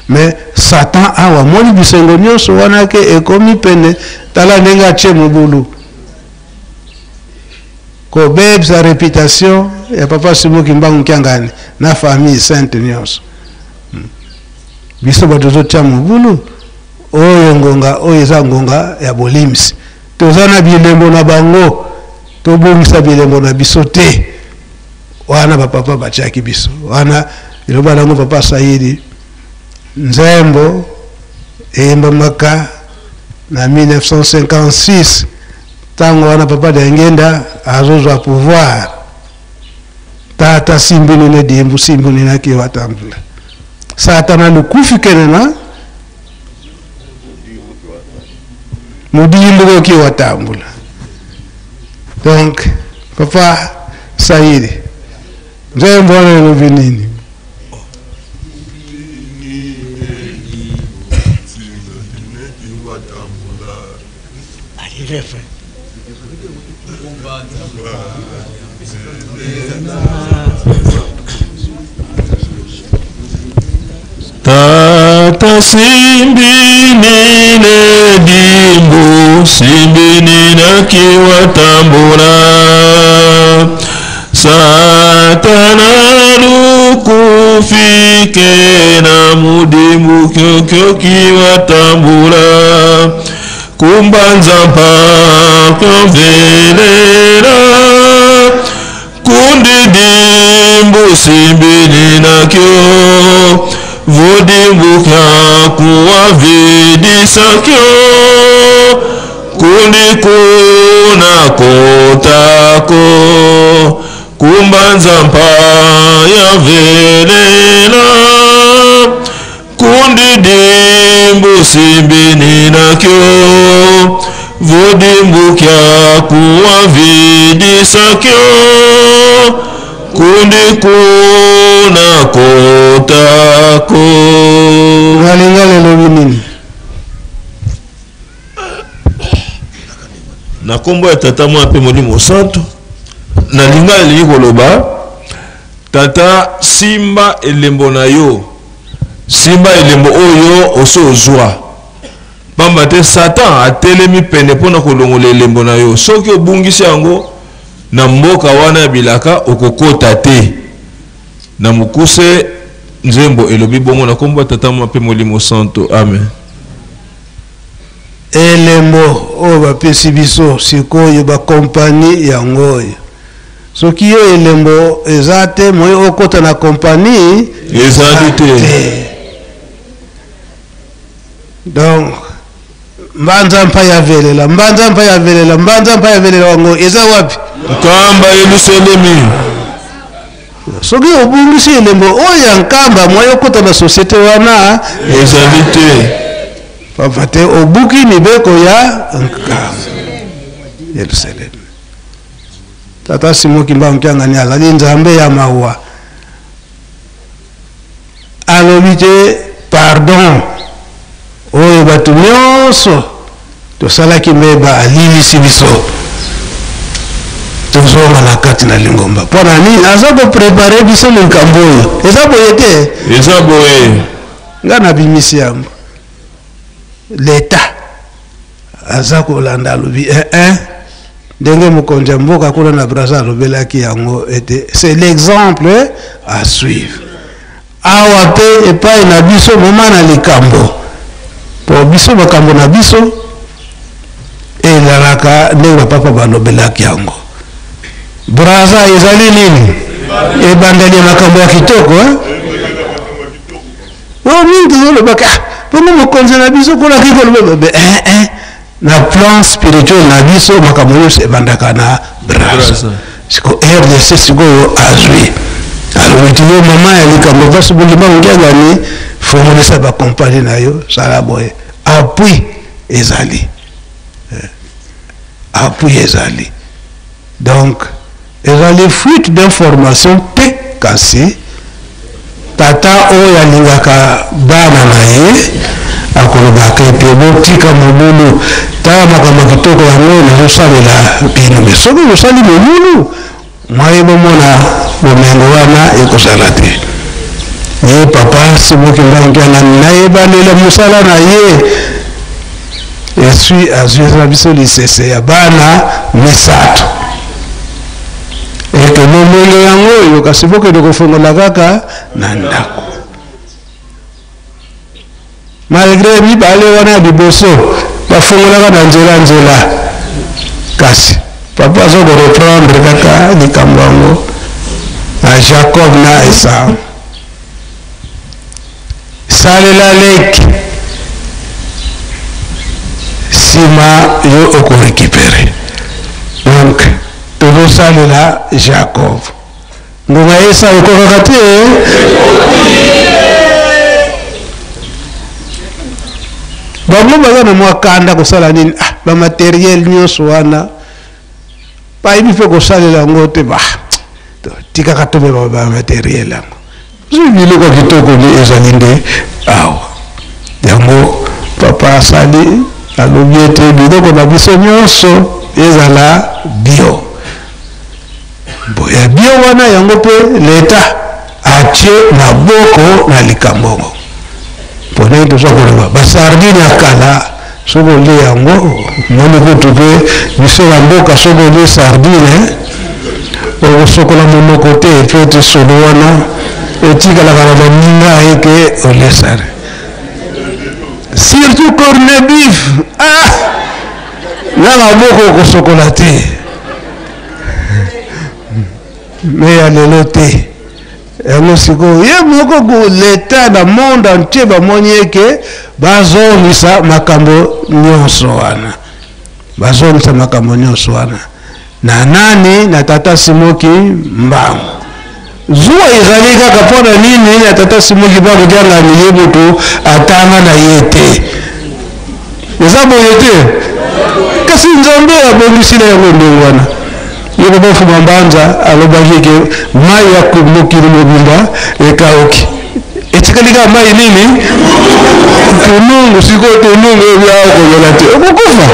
Mais Satan awa amoni bisengo nyonso wana ke ekomi pene, tala ndenge atie mobulu kobebisa reputation ya Papa Simon Kimbangu Kiangani na famille sainte nyonso. Biso bato tozotya mobulu oyo, ngonga oyo eza ngonga ya bolimisi. Toza na bilembo na bango, tobongisa bilembo na biso te. Wana bapapa batiaki biso wana, eloba nango Papa Saidi, nzembo eyembamaka na 1956, ntango wana Papa Diangenda azozwa pouvoir. Tata simbinine dimbu simbinine akiwa tambula satana lukufi kenena mudimbu kokiwa tambula. Donc Papa Saidi, nzembo wana elobi nini? Tata simbini ne dimbu simbini na kiwatambula satana lukufike na mudimbu kyokyo kiwatambula kumbanza mpaka mvelela kundi dimbu simbini nakyo vodimbuka kuwavidisakyo kundi kuna kotako kumbanza mpaya velela kundi dimbu simbini nakyo vodimbuka kuwavidisakyo kundi kuna kotako. Nalingala elobi nini? Na nkombo ya Tata, Mwana mpe Molimo Santo. Na lingala elingi koloba: Tata, simba elembo na yo, simba elembo oyo osi ozwa, pamba te Satan atelemi pene mpona kolongola elembo na yo. Soki obungisi yango, na mboka wana ya bilaka okokota te. Na mokuse, nzembo elobi bongo. Na nkombo ya Tata, Mwana mpe Molimo Santo, amen. Elembo oyo bapesi biso sikoyo, bakompani yango oyo, soki yo elembo eza te, moye okota na kompani ezali te. Donc mbanza mpa ya velela, mbanza mpa ya velela, mbanza mpa ya velela, wango eza wapi? Nkamba Yelusalemi. Soki obungisi elembo oyo ya nkamba, moye okota na société wana ezali te. Papa te, obuki mibeko ya nkamba Yelusalemi. Tata Simon Kimbangu Kiangani azali Nzambe ya mawa, alobi te pardon oyo bato nyonso tosalaki mbeba, alimbisi biso, tozonga na kati na lingomba. Mpo na nini? Aza koprépare biso likambo oyo. Eza boye te? Eza boye. Nga nabimisi yango. L'Etat aza kolanda, alobi eh, eh. Ndenge mokonzi ya mboka kuna na Brazza alobelaki yango ete c'est l'exemple à suivre. Awa mpe epai na biso moma na likambo, po biso makambo na biso ezalaka ndenge bapapa balobelaki yango. Brazza ezali nini? Ebandeli ya makambo ya kitoko, eh? Oyo mingi tozolobaka, ah, bongo mokonzi na biso kuna akiki koloba be, eh, eh. Na plan spirituel na biso makambo nyonso ebandaka na Brazza. Siko RDC sikoyo azwi alobi ti yo mama ya likambo mpasi bolima ngiangani, fongolisa bakompani na yo, sala boye, appui ezali, appui ezali. Donc ezali fuite d'information te, kasi tata oyo alingaka bana na ye akolobaka ete botika mobulu, tala makambo ya kitoko yango nazosalela bino, me soki bosali mobulu mwaye bomona bomengo wana ekozala te. Ye papa Simon Kimbangu Kiangani nayebanela mosala na ye eswi azwi na biso lisese ya bana misato ete bomengo yango oyo kasi bokende kofongola kaka na ndako. Malgre mibale wana ya liboso bafongolaka na nzela nzela, kasi papa aza koreprendre kaka likambo yango na Jacob na Esau. Salela leki nsima yo okorekipere. Donc tozosalela Jacob. Ngonga ya Esau ekokaka te. Bango baza na mwa kanda kosala nini? Ah, ba materiel nyonso wana bayebi mpe kosalela yango te, ba tikaka tomema ba materiel yango. Zwi biloko ya kitoko nde ezali nde awa. Yango papa asali, alobi ete biloko na biso nyonso ezala bio. Bo ya bio wana yango mpe leta atie maboko na likambo yango. Mpo ndenge toza koloba basardine ya kala, soki olie yango omoni kutu mpe biso na mboka, soki olie sardine okosokola monoko te, mpo ete solo wana etikalaka na baninga eke olie sardine. Surtout corne beef, ah, na maboko okosokola te. Me ya lelo te. Yango sikoyo ye moko leta na monde entier bamoni eke bazongisa makambo nyonso wana, bazongisa makambo nyonso wana na nani? Na tata Simon Kimbangu. Zuwa ezali kaka mpo na nini? Na tata Simon Kimbangu Kiangani ye moto atanga na ye te, eza boye te, kasi Nzambe abongisi na yango ndenge wana. Ye papa Mfuma Mbanza alobaki ke mai ya mokili mobimba ekauki, etikali kaka mai nini? Tunungu. Sikoyo tunungu oyo ya okomela te, okokufa.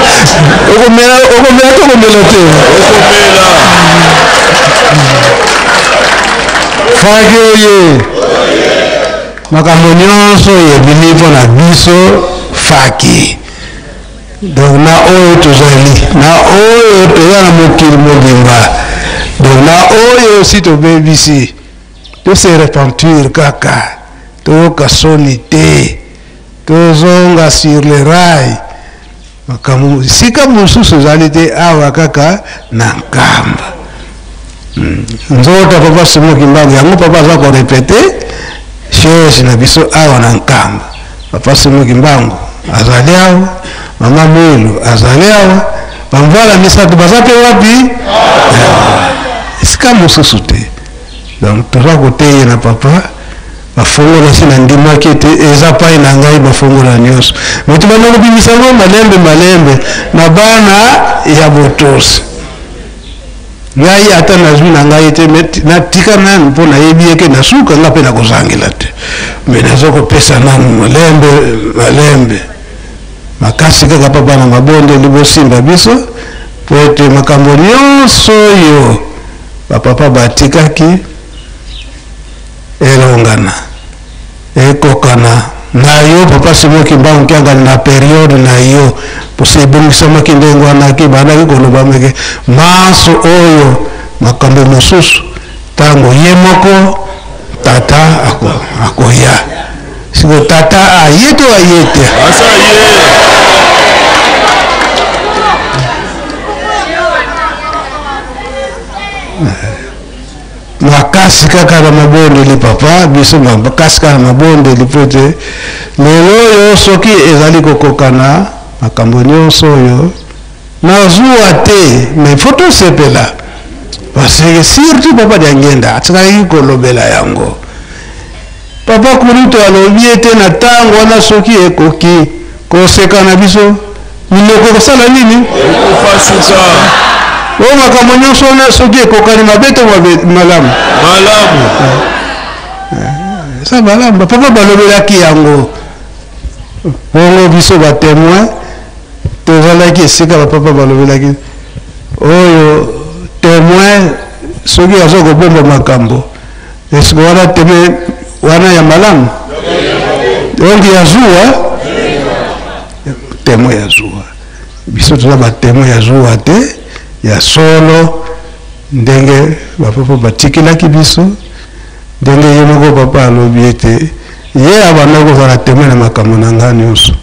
Okomela, okomela te, okomela te. Faki oye, makambo nyonso ebimi mpo na biso faki. Donc na oyo tozali, na oyo toza na mokili mobimba, donc na oyo si tobebisi, to se repentir kaka, toyoka soni te, tozonga sur le rail. Makambo sika mosusu ezali te awa kaka na Nkamba. Nzoto papa Simon Kimbangu yango papa aza korepete siège na biso awa na Nkamba. Papa Simon Kimbangu azali awa, mama Mwilu azali awa, bamvala misato baza mpe wapi? Esika mosusu te. Donc toza koteya na papa bafongola si nandimaki ete eza pai na ngai bafongola nyonso, me tobanda kobimisa yango malembe malembe na bana ya botosi. Ngai ata nazwi na ngai te, me natika nanu mpo nayebi eke nasuka nga mpe nakozangela te, me naza kopesa nanu malembe malembe makasi kaka mpo bana mabondeli bosimba biso, mpo ete makambo nyonso oyo bapapa batikaki elongana, ekokana. Na yo papa Simon Kimbangu Kiangani na periode na yo posi ebongisamaki ndenge wana ke bandaki koloba meke manso oyo makambo mosusu ntango ye moko tata akoya siko tata aye to aye te Asa ye. Makasi kaka na mabondeli papa, biso makasi kaka na mabondeli mpo ete lelo oyo soki ezali kokokana makambo nyonso oyo nazuwa te, mais faut tosepela parce que surtout papa Diangienda atikalaki kolobela yango. Papa Kulutu alobi ete na ntango wana soki ekoki koseka na biso minoko ekosala nini? Ekofasuka. Oyo makambo nyonso wana soki ekokani mabe to mabe malamu? Malamu. Eza malamu. Papa balobelaki yango. Bongo biso ba témoin tozalaki esika ba papa balobelaki oyo témoin soki aza kobomba makambo esiko wana témoin wana ya malamu donc ya zuwa témoin ya zuwa biso toza ba témoin ya zuwa te ya solo ndenge ba papa batikelaki biso ndenge ye moko papa alobi ete ye abanda kozala témoin na makambo na nga nyonso.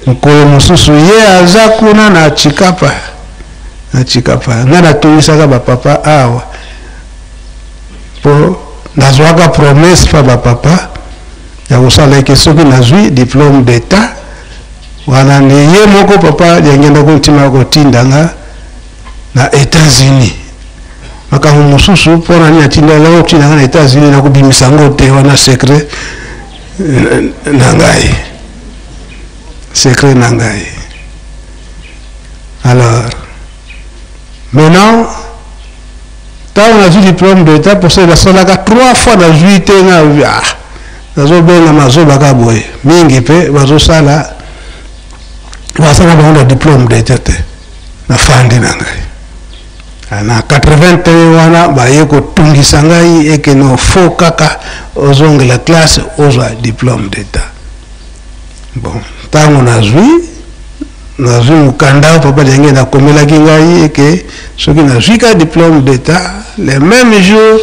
Mokolo mosusu ye aza kuna na Tshikapa, na Tshikapa nga natungisaka ba papa awa po nazwaka promesse pa ba papa ya kosala eke soki nazwi diplôme d'état wana nde ye moko papa Diangienda Kuntima kotinda nga na États-Unis. Makambo mosusu mpona nini atinda nga kotinda nga na États-Unis nakobimisa yango te, wana secret na ngai, secret na ngai. Alors maintenant ntango nazwi diplôme d'état pour ça nasalaka 3 fois nazwi te nga nazobenga mazobaka boye mingi mpe bazosala basala bango na diplôme d'état te. Nafandi na ngai na 81 wana baye kotungisa ngai eke no faux kaka ozongela classe ozwa diplôme d'état. Bon, ntango nazwi mokanda papa Diangienda nakomelaki ngai eke soki nazwi ka diplôme d'état le même jour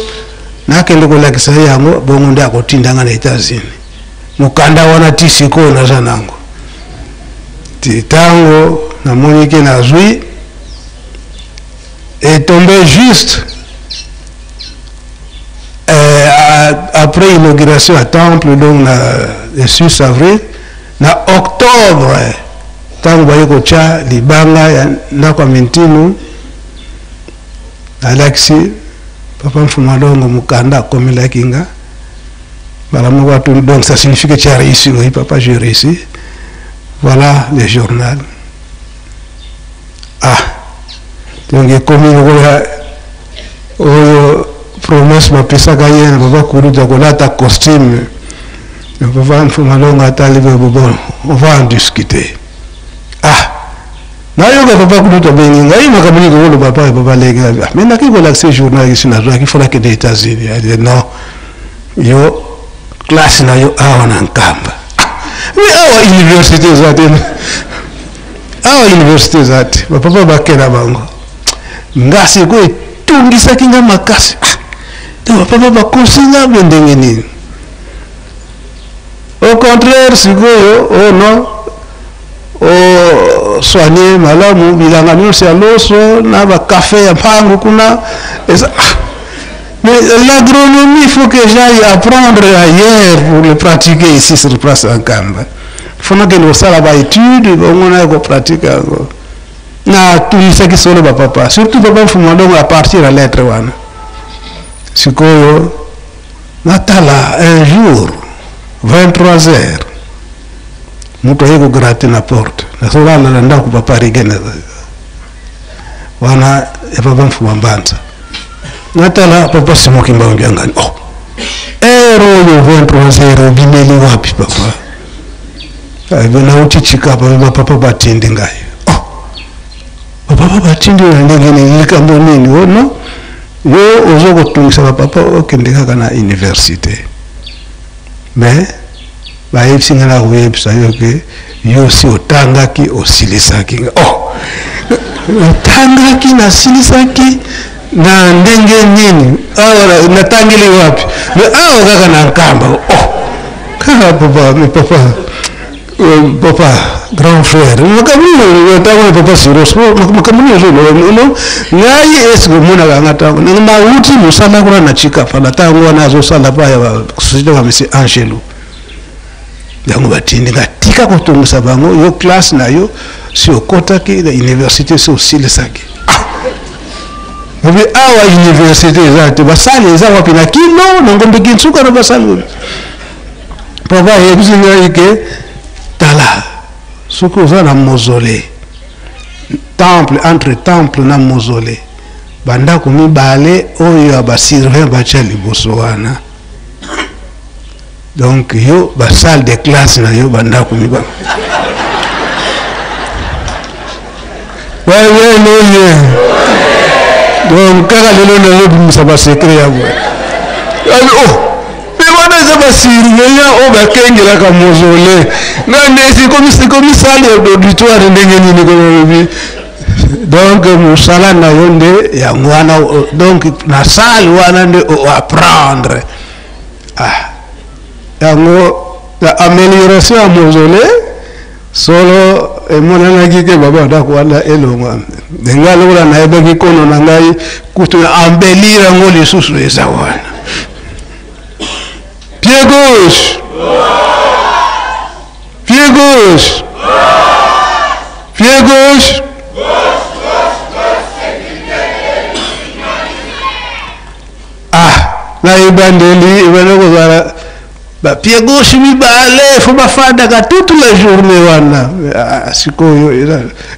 nakende kolakisa ye yango bongo nde akotinda nga na États-Unis. Mokanda wana ti sikoyo naza nango. Ti ntango namoni ke nazwi est tombé juste après inauguration à temple, donc le 6 avril, na octobre, tango baye kotia libanga ya ndako ya Mintinu, alakisi papa Mfuma Longo mokanda akomelaki nga. Voilà, moi, tout, donc ça signifie que tu as réussi. Oui, papa, j'ai réussi. Voilà le journal. Ah, donc comme il y a promesse ma pesa gaye na papa Kulutu kolata costume. Papa Mfuma Longo atali bon, on va en discuter. Ah, nayoka papa Kulutu abengi ngai makambo nini koloba papa, papa lenge. Ah, mais naki kolakisa journal ici na zwa, il faut que des États-Unis. Elle dit non. Yo classe na yo awa na Nkamba. Mais awa université eza te. Awa université eza te. Ba papa bakela bango. Nga sikoyo etungisaki nga makasi. Ah, donc ba papa bakosi nga mpe ndenge nini? Au contraire sikoyo, oh non, oh, soigner malamu bilanga nyonso ya loso na ba café ya mpangu kuna. Eza, ah, mais l'agronomie, il faut que j'aille apprendre ailleurs pour le pratiquer ici sur place en Nkamba. Il faut que nous fassions la étude, on a pratiquer encore. Na tout ça qui solo ba papa, surtout papa Mfuma donc à partir à lettre wana. Sikoyo natala un jour 23 heures moto aye ko gratter na porte. Nasolana na ndako papa Rigene. Wana ya papa Mfuma Mbanza. Natala papa Simon Kimbangu Kiangani. Oh. Ero oyo 23 heures obimeli wapi papa? Eh ben nauti Tshikapa, ba papa batindi ngai. Oh. Ba papa batindi na ndenge nini? Likambo nini? Oh non. Yo ozo kotungisa ba papa okende kaka na université. Mais Bayebisi ngai nakoyebisa yo ke yo osi otangaki osilisaki nga. Oh! Natangaki nasilisaki na ndenge nini? Awa natangeli wapi? Mais awa kaka na Nkamba. Oh! Kaka papa, mais papa papa grand frère makambo nini ntango na papa siros makambo nini ozoloba no ngai eske omonaka nga ntango nauti mosala kuna na chikafala ntango wana azosala pa ya société ba monsieur angelo yango batindi nga tika kotongisa bango yo classe na yo si okotaki na université si osilisaki ah! obi awa université eza te basali eza wapi na kino na ngombe kinsuka na basali Papa ayebisi ngai ke tala soki oza na mausolée temple entre temple na mausolée bandako mibale oyo ya basurveillant batya liboso wana donc yo basalle de classe na yo bandako mibale wayeleye donc kaka lelo nazobimisa basecret ya boye oh mpe wana eza basurveillant oyo bakengelaka mausolée nga nde ekomi salle ya auditoire ndenge nini kolobi donc mosala na yo nde yango wana donc na salle wana nde oapprendre ah yango na amélioration ya mausolée solo emonanaki ke baba ndako wana elongwa nga lokola nayebaki kono na ngai kutu na embellir yango lisusu eza wana pied gauche pied gauche pied gauche ah na ebandeli ebanda kozala ba pied gauche mibale fo bafandaka toute la journée wana ah, sikoyo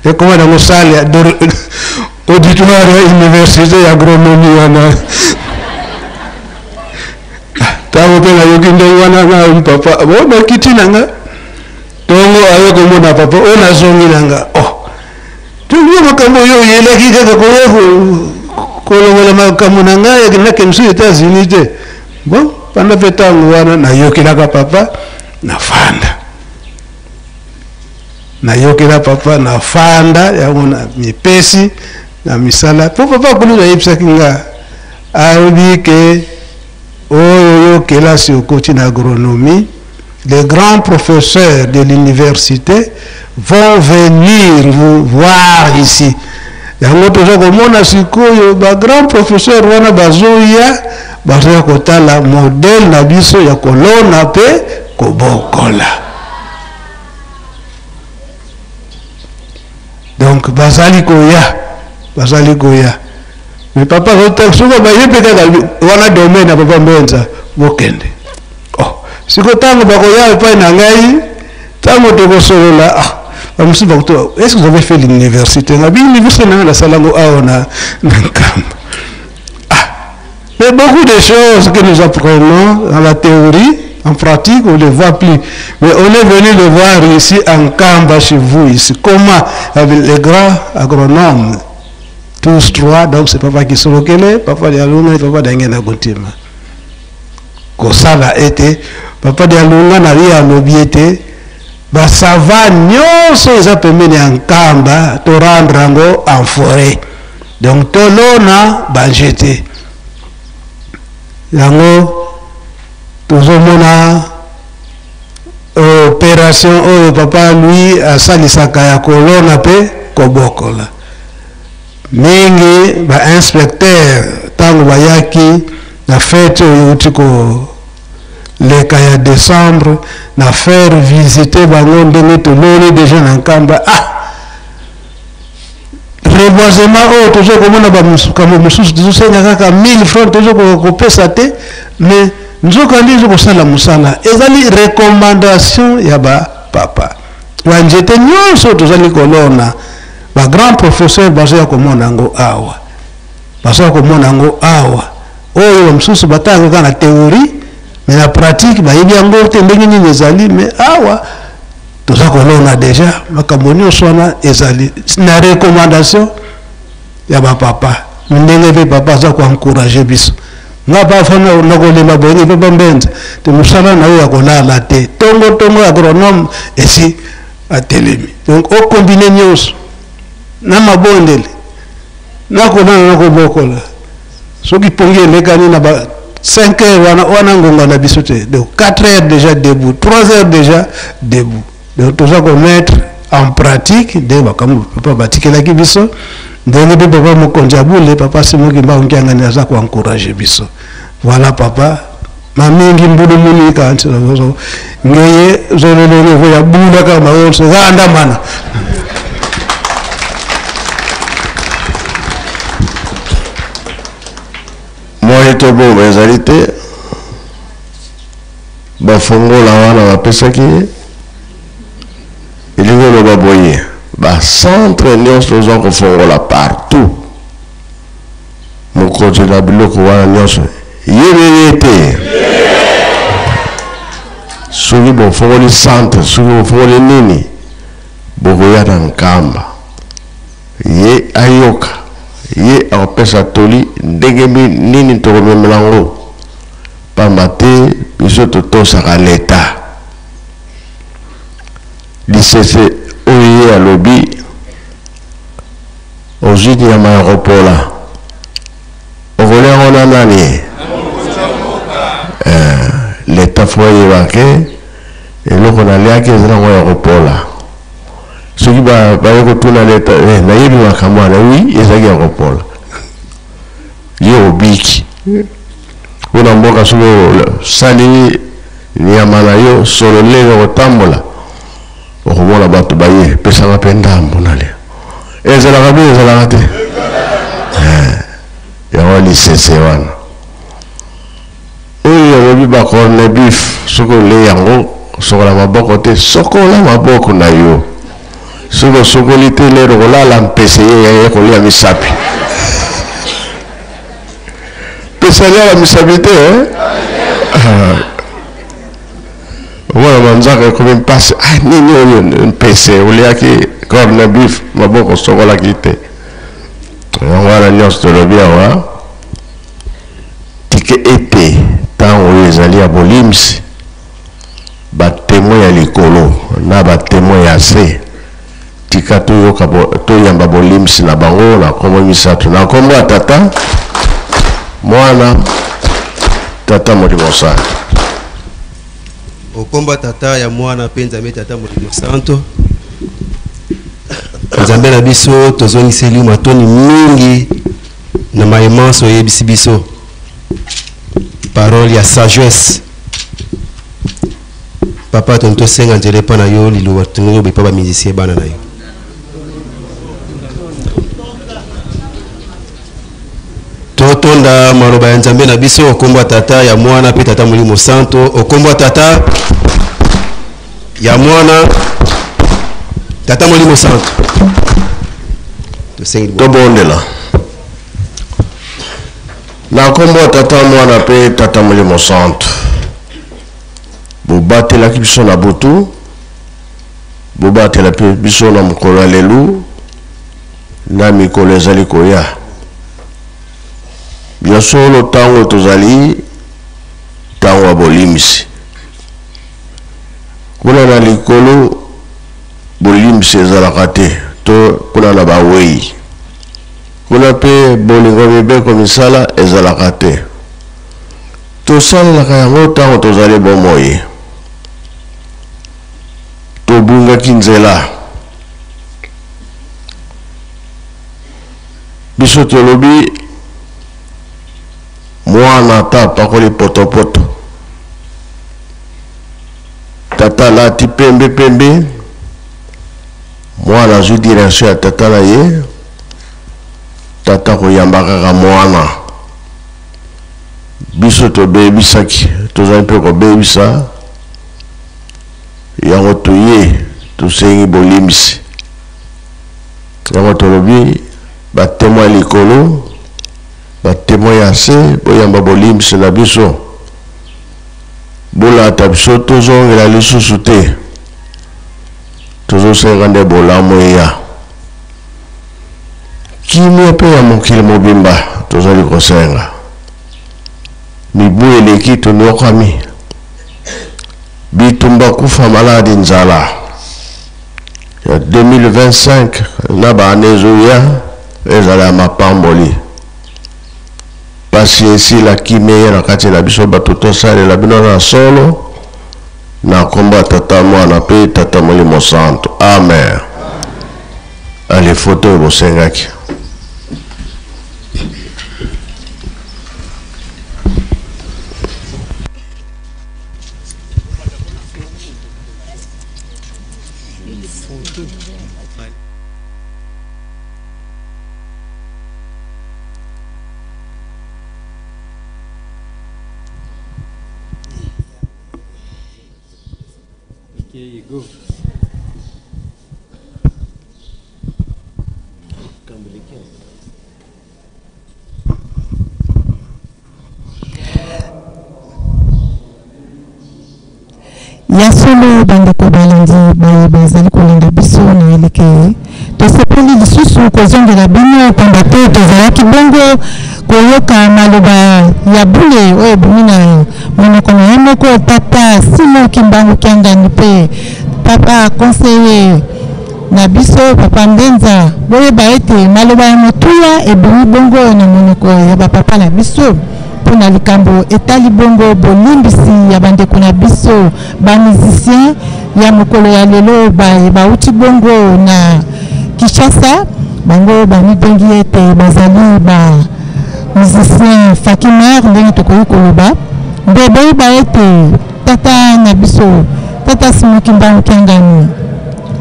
ekoma nango sale ya auditoire ya université ya agronomie wana ntango mpe nayoki ndenge wana na papa bo bakiti na nga ntongo aye komona papa oyo nazongi na nga oh Toujours makambo oyo oyelaki kaka koya kolongola makambo na ngai nakende mosusu Etats-Unis te. Bon, panda mpe ntango wana nayokelaka papa nafanda, nayokela papa nafanda, yango na mipesi na misala mpo papa kulutu ayebisaki nga alobi ke oyo yo kelasi okoti na agronomie les grands professeurs de l'université vont venir vous voir ici yango toza komona sikoyo ba grand professeur wana bazoya bazoya kotala modèle na biso ya kolona mpe kobokola donc bazali koya bazali koya mais papa soki baye mpe kaka wana domaine ya papa mbenza bokende oh siko ntango bakoya epai na ngai ntango tokosolola ah bamosusu bakoto est ce que vous avez fait l'université ngabi université nanga nasala yango awa na nkamba ah mais beaucoup de choses que nous apprenons dans la théorie en pratique on ne les voit plus mais on est venu le voir ici en Nkamba chez vous ici comment avec les grands agronomes tous trois donc c'est papa Kisolokele papa Dialunga et papa Dangena Kuntima kosala ete papa Dialunga na ye alobi ete basava nyonso eza pembeni ya Nkamba to rendre yango en forêt donc tolona banjete yango tozomona operation oyo papa Louis asalisaka ya kolona mpe kobokola mingi ba inspecteur ntango bayaki na fete oyo euti koleka ya décembre na faire visiter bango ndenge toloni deja na Nkamba ah reboisement oyo tozo komona makambo mosusu tozosenga kaka 1000 francs tozo kopesa te mais nzokande ezo kosala mosala ezali recommandation ya bapapa banzete nyonso tozali kolona ba grand professeur bazoya komona yango awa bazoya komona yango awa oyo bamosusu batanga kaka na théorie mais na pratique bayebi yango te ndenge nini ezali mais awa toza kolona deja makambo nyonso wana ezali na recommandation ya bapapa ndenge mpe papa aza koencourage biso. Nga parfois nakolemba boye nge papa Mbenza te mosala na yo ya kolala te tongo tongo agronome esi atelemi. Donc o combiner nyonso na mabondeli na kolala na kobokola. Soki pongi elekani na ba 5 heures wana, wana ngonga na biso te. Donc 4 heures déjà debout, 3 heures déjà debout. Donc toza ko mettre en pratique nde makambo papa batikelaki biso, ndenge mpe papa mokonzi ya bule papa Simon Kimbangu Kiangani aza ko encourager biso. Voilà papa, mamingi mbulu muni kanti ngeye zololo ngo ya bula kama maonso ganda mana. Moyen tobomba ezali te, bafongola wana bapesaki ye, elingi oloba boye ba centre nyonso oza kofongola partout, mokonzi na biloko wana nyonso ye ye te. Soki bofongoli centre, soki bofongoli nini, bokoya na Nkamba, ye ayoka, ye akopesa toli ndenge nini tokomemela yango, pamba te biso totosaka leta. Lisese oyo ye alobi, ozwi nyama ya kopola, okolia yango na nani? Leta fo ayeba ke eloko naliaki eza nango ya kopola. Soki baye kotuna leta, nayebi makambo wana, oui, ezalaki ya kopola. Ye obiki. Kuna mboka soki osali nyama na yo solo ndenge kotambola, okomona bato baye pesanga mpe ndambo nalia. Ezalaka bien, ezalaka te. Yango lisese wana. Oyo alobi ba corne beef, soki olei yango sokola maboko te, sokola maboko na yo. Soki osokoli te, lero kolala mpese ye ya kolia misapi. Pese aliaka misapi te, eh? Omona manzaka ekomi mpasi. Ah, nini oyo mpese oliaki corne beef, maboko osokolaki te. Yango wana nyonso tolobi awa, tika ete ntango oyo ezali ya bolimisi, ba témoin ya likolo na ba témoin ya se, tika toyoka toyamba bolimisi na bango na kombo misato, na kombo ya Tata, Mwana, Tata Molimo Santo. Okomba Tata ya Mwana mpe Nzambe Tata Molimo Santo. Nzambe na biso, tozongiseli matoni mingi na mayemanso oyebisi biso. Parole ya sagesse. Papa, tonto senga nzela epa na yo, liloba tongo bepa ba musicien bana na yo. Totonda maloba ya Nzambe na biso, okombo ya Tata ya Mwana pe Tata Molimo Santo, okombo ya Tata ya Mwana Tata Molimo Santo. Tosengi tobondela na kombo ya Tata Mwana pe Tata Molimo Santo. Bobatelaki biso na butu, bobatela pe biso na mokolo ya lelo na mikolo ezali koya. Ya solo tango tozali tango ya bolimbisi. Kuna na likolo bolimbisi ezalaka te, to kuna na bawei. Kuna pe bolingo mibeko misala ezalaka te. Tosalelaka yango tango tozali bomoi. Tobungaki nzela. Biso tolobi mwana ata apakoli potopoto, tata alati pembe pembe, mwana azwi direction ya tata na ye, tata koyamba kaka mwana. Biso tobebisaki, tozali mpe kobebisa yango, toye tosengi bolimbisi. Yango tolobi ba témoin likolo, ba témoin ya se, boyamba bolimbisi na biso. Bolata biso tozongela lisusu te. Tozosenga nde bolamu eya. Kimia pe ya mokili mobimba tozali kosenga. Mibu eleki toniokami. Bitumba kufa maladi nzala. Ya 2025 na ba annee ezoya ezala ya mapamboli. Pasi esila kimia eye na kati na biso bato tosalela bino na solo na kombo ya Tata Mwana pe Tata Molimo Santu. Amen. Allez, photo oyo bosengaki. Okay, go. Ya solo, bandeko balandi baye bazali kolanda biso na eleke eye, tosepeli lisusu kozongela bino, pamba te tozalaki bongo koyoka maloba ya bule oyo ebimi na monoko na ye moko Tata Simon Kimbangu Kiangani mpe Papa Conseiller na biso Papa Mbenza. Boyeba ete maloba ya motuya ebimi bongo na monoko ya ba papa na biso mpo na likambo etali bongo bolimbisi ya bandeko na biso ba musiciens ya mokolo ya lelo baye bawuti bongo na Kinshasa. Bango bamibengi ete bazali ba musiciens Fakimer, ndenge tokoki koloba. Nde boyeba ete tata na biso Tata Simon Kimbangu Kiangani,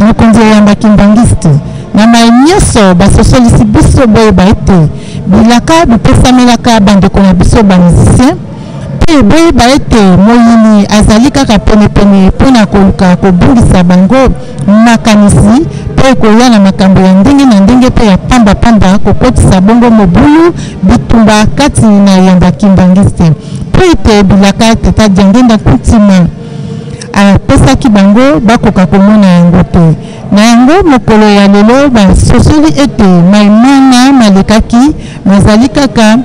mokonzi eyamba kimbanguiste, na maye nionso basosolisi biso, boyeba ete bilaka bipesamelaka bandeko na biso ba musiciens, mpe boyeba ete moyini azali kaka penepene mpo na koluka kobungisa bango makanisi mpe koya na makambo ya ndenge na ndenge mpe ya pamba pamba, kokotisa bongo mobulu, bitumba kati na eyamba kimbanguiste, mpo ete bilaka Tata Diangenda Nkuntima apesaki bango bakoka komona yango te. Na yango, mokolo ya lelo basosoli ete mai mana malekaki mazali kaka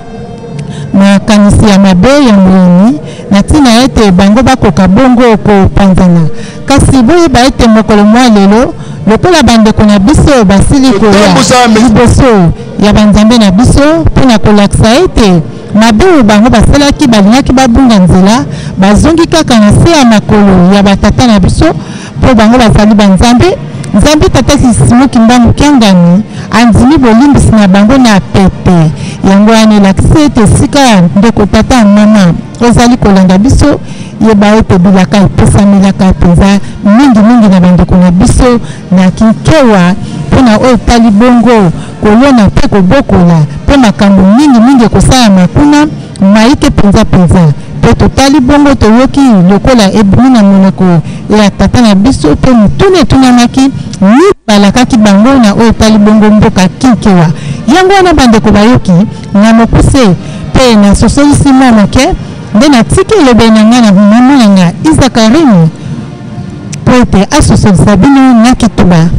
makanisi ya mabe ya moyini na ntina ete bango bakoka bongo kopanzana. Kasi boyeba ete mokolo mwa lelo, lokola bandeko na biso basili koya liboso ya banzambe na biso mpo na kolakisa ete Mabe oyo bango basalaki, balingaki babunga nzela, bazongi kaka na se ya makolo ya ba tata na biso, po bango bazali ba nzambe. Nzambe Tata Simon Kimbangu Kiangani andimi bolimbisi na bango na pete. Yango wana elakisi ete esika ndeko tata, mama ozali kolanda biso, yeba ete bilaka epesamelaka penza mingi mingi na bandeko na biso na Kinkewa mpo na oyo etali bongo kolona mpe kobokola, mpe makambo mingi mingi ekosalama kuna, maike mpenza mpenza. Mpe totali bongo, toyoki lokola ebimi na monoko ya tata na biso, mpe motuna etunamaki, Nini balakaki bango na oyo etali bongo mboka Kinkewa? Yango wana, bandeko bayoki, na mokuse, mpe nasosolisi mwa moke, nde natiki elobeli na ngai na mama na ngai Izakarine, mpo ete asosolisa bino na kituba.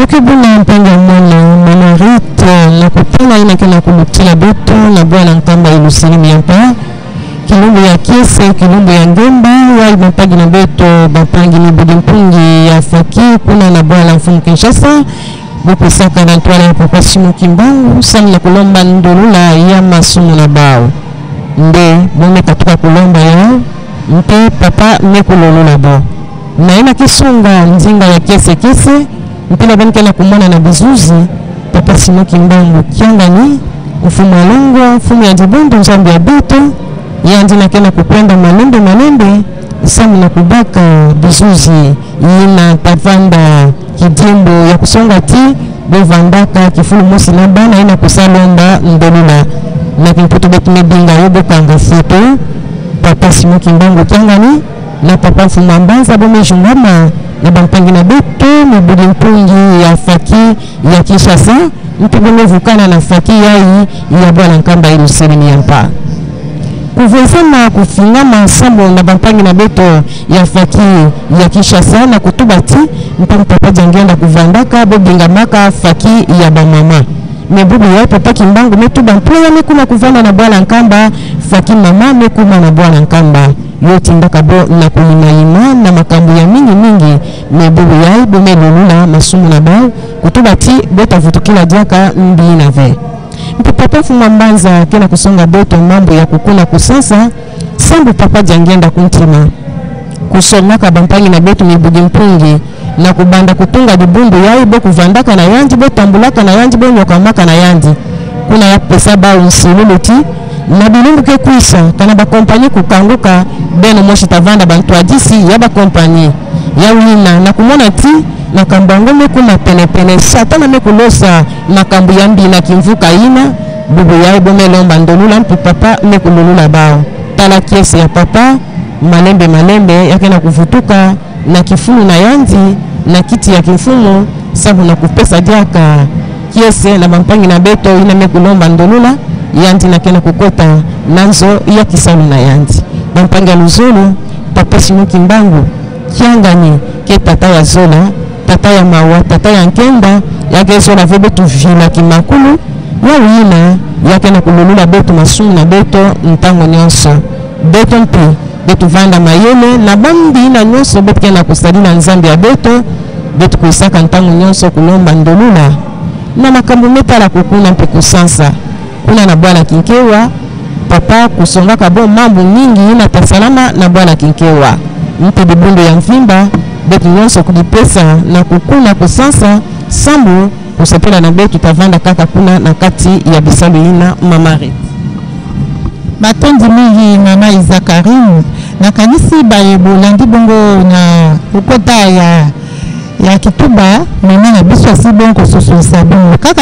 Yoki buna mpangi ya mwana mama Ruth na kotala ye nake na kolutila beto na bwana nkamba Yelusalemi ya mpa kilumbu ya kiese kilumbu ya ngemba wai bampangi na beto bampangi mibudi mpungi ya faki kuna na bwana mfumu Kinshasa bopesaka na ntwala ya papa Simon Kimbangu sali na kolomba ndolula ya masumu na bao nde bomeka tuka kolomba ya mpe papa mekololola bo Nayinaki sunga nzinga ya kiese kiese mpe nabandaki na komona na bizuzi Papa Simon Kimbangu Kiangani, Mfumu ya Longwa, Mfumu ya Dibundu, Nzambe ya beto, yandi nake na kokwenda malembe malembe nsambo na kobaka bizuzi yina tavanda kidiembo ya kusonga ti bovandaka kifulu mosi na bana ye na kosalomba ndolula na kimputu betu mebinga yo bokanga foto Papa Simon Kimbangu Kiangani na papa Mfumu a Mbanza bomejungama na bampangi na beto mobudi mpungi ya faki ya Kinshasa mpe bomevukana na faki yayi ya bwana Nkamba Yelusalemi ya mpa kuvuezana kufingama nsambo na bampangi na beto ya faki ya Kinshasa na kutuba ti mpe papa Diangienda kuvandaka bobengamaka faki ya bamama. Me bubu ya papa Kimbangu me tuba mploya me kuma kuvanda na bwala Nkamba, faki mama me kuma na bwala Nkamba. Yo tindaka bo na koyimayima na makambo ya mingi mingi me bubu yai bo me lulula masumu na bao kutuba ti bota vutukila diaka mbi na ve. Mpe papa Mfumua Mbanza ke na kusonga beto mambo ya kukuna kusansa sambu papa Diangienda Kuntima kusongaka bampangi na beto mibugi mpungi na kubanda kutunga libundu yai bo kuvandaka na yandi bo tambulaka na yandi bo nyokamaka na yandi kuna ya pesa bao nsululu ti na bilumbu ke kuisa kana ba compagnie kukanguka beno moshi tavanda bantuadisi ya ba compagnie ya wina na kumona ti makambo yango mekuma penepene satana mekulosa makambo ya mbina kimvuka ina bubu yaye bomelomba ndolula mpe papa mekululula bao tala kiese ya papa malembe malembe yake na kuvutuka na kifulu na yandi na kiti ya kimfumu sabu na kupesa diaka kiese na bampangi na beto ina mekulomba ndolula yandi na kena kukota nanzo ya kisalu na yandi bampangi ya luzolo papa Simon Kimbangu Kiangani ke tata ya zola tata ya mawa tata ya nkenda yake zola ve betu vila kimakulu ya wina yake na kululula betu masumu na beto ntango nyonso beto mpe betu vanda mayele na bambi na nyonso betu ke na kosalila nzambe ya beto betu koisaka ntango nyonso kulomba ndolula na makambo metala kokuna mpe kosansa kuna na bwala kinkewa papa kusongaka bo mambu mingi na tasalama na bwala kinkewa mpe bibundu ya mvimba betu nyonso kudipesa na kukuna kosansa sambu kosepela na betu tavanda kaka kuna na kati ya bisalu ina mama Rite. Matondi mingi mama Izakarine. Nakanisi baye bolandi bongo na kokota ya ya kituba mama na biso asi bongo kososolisa bongo kaka.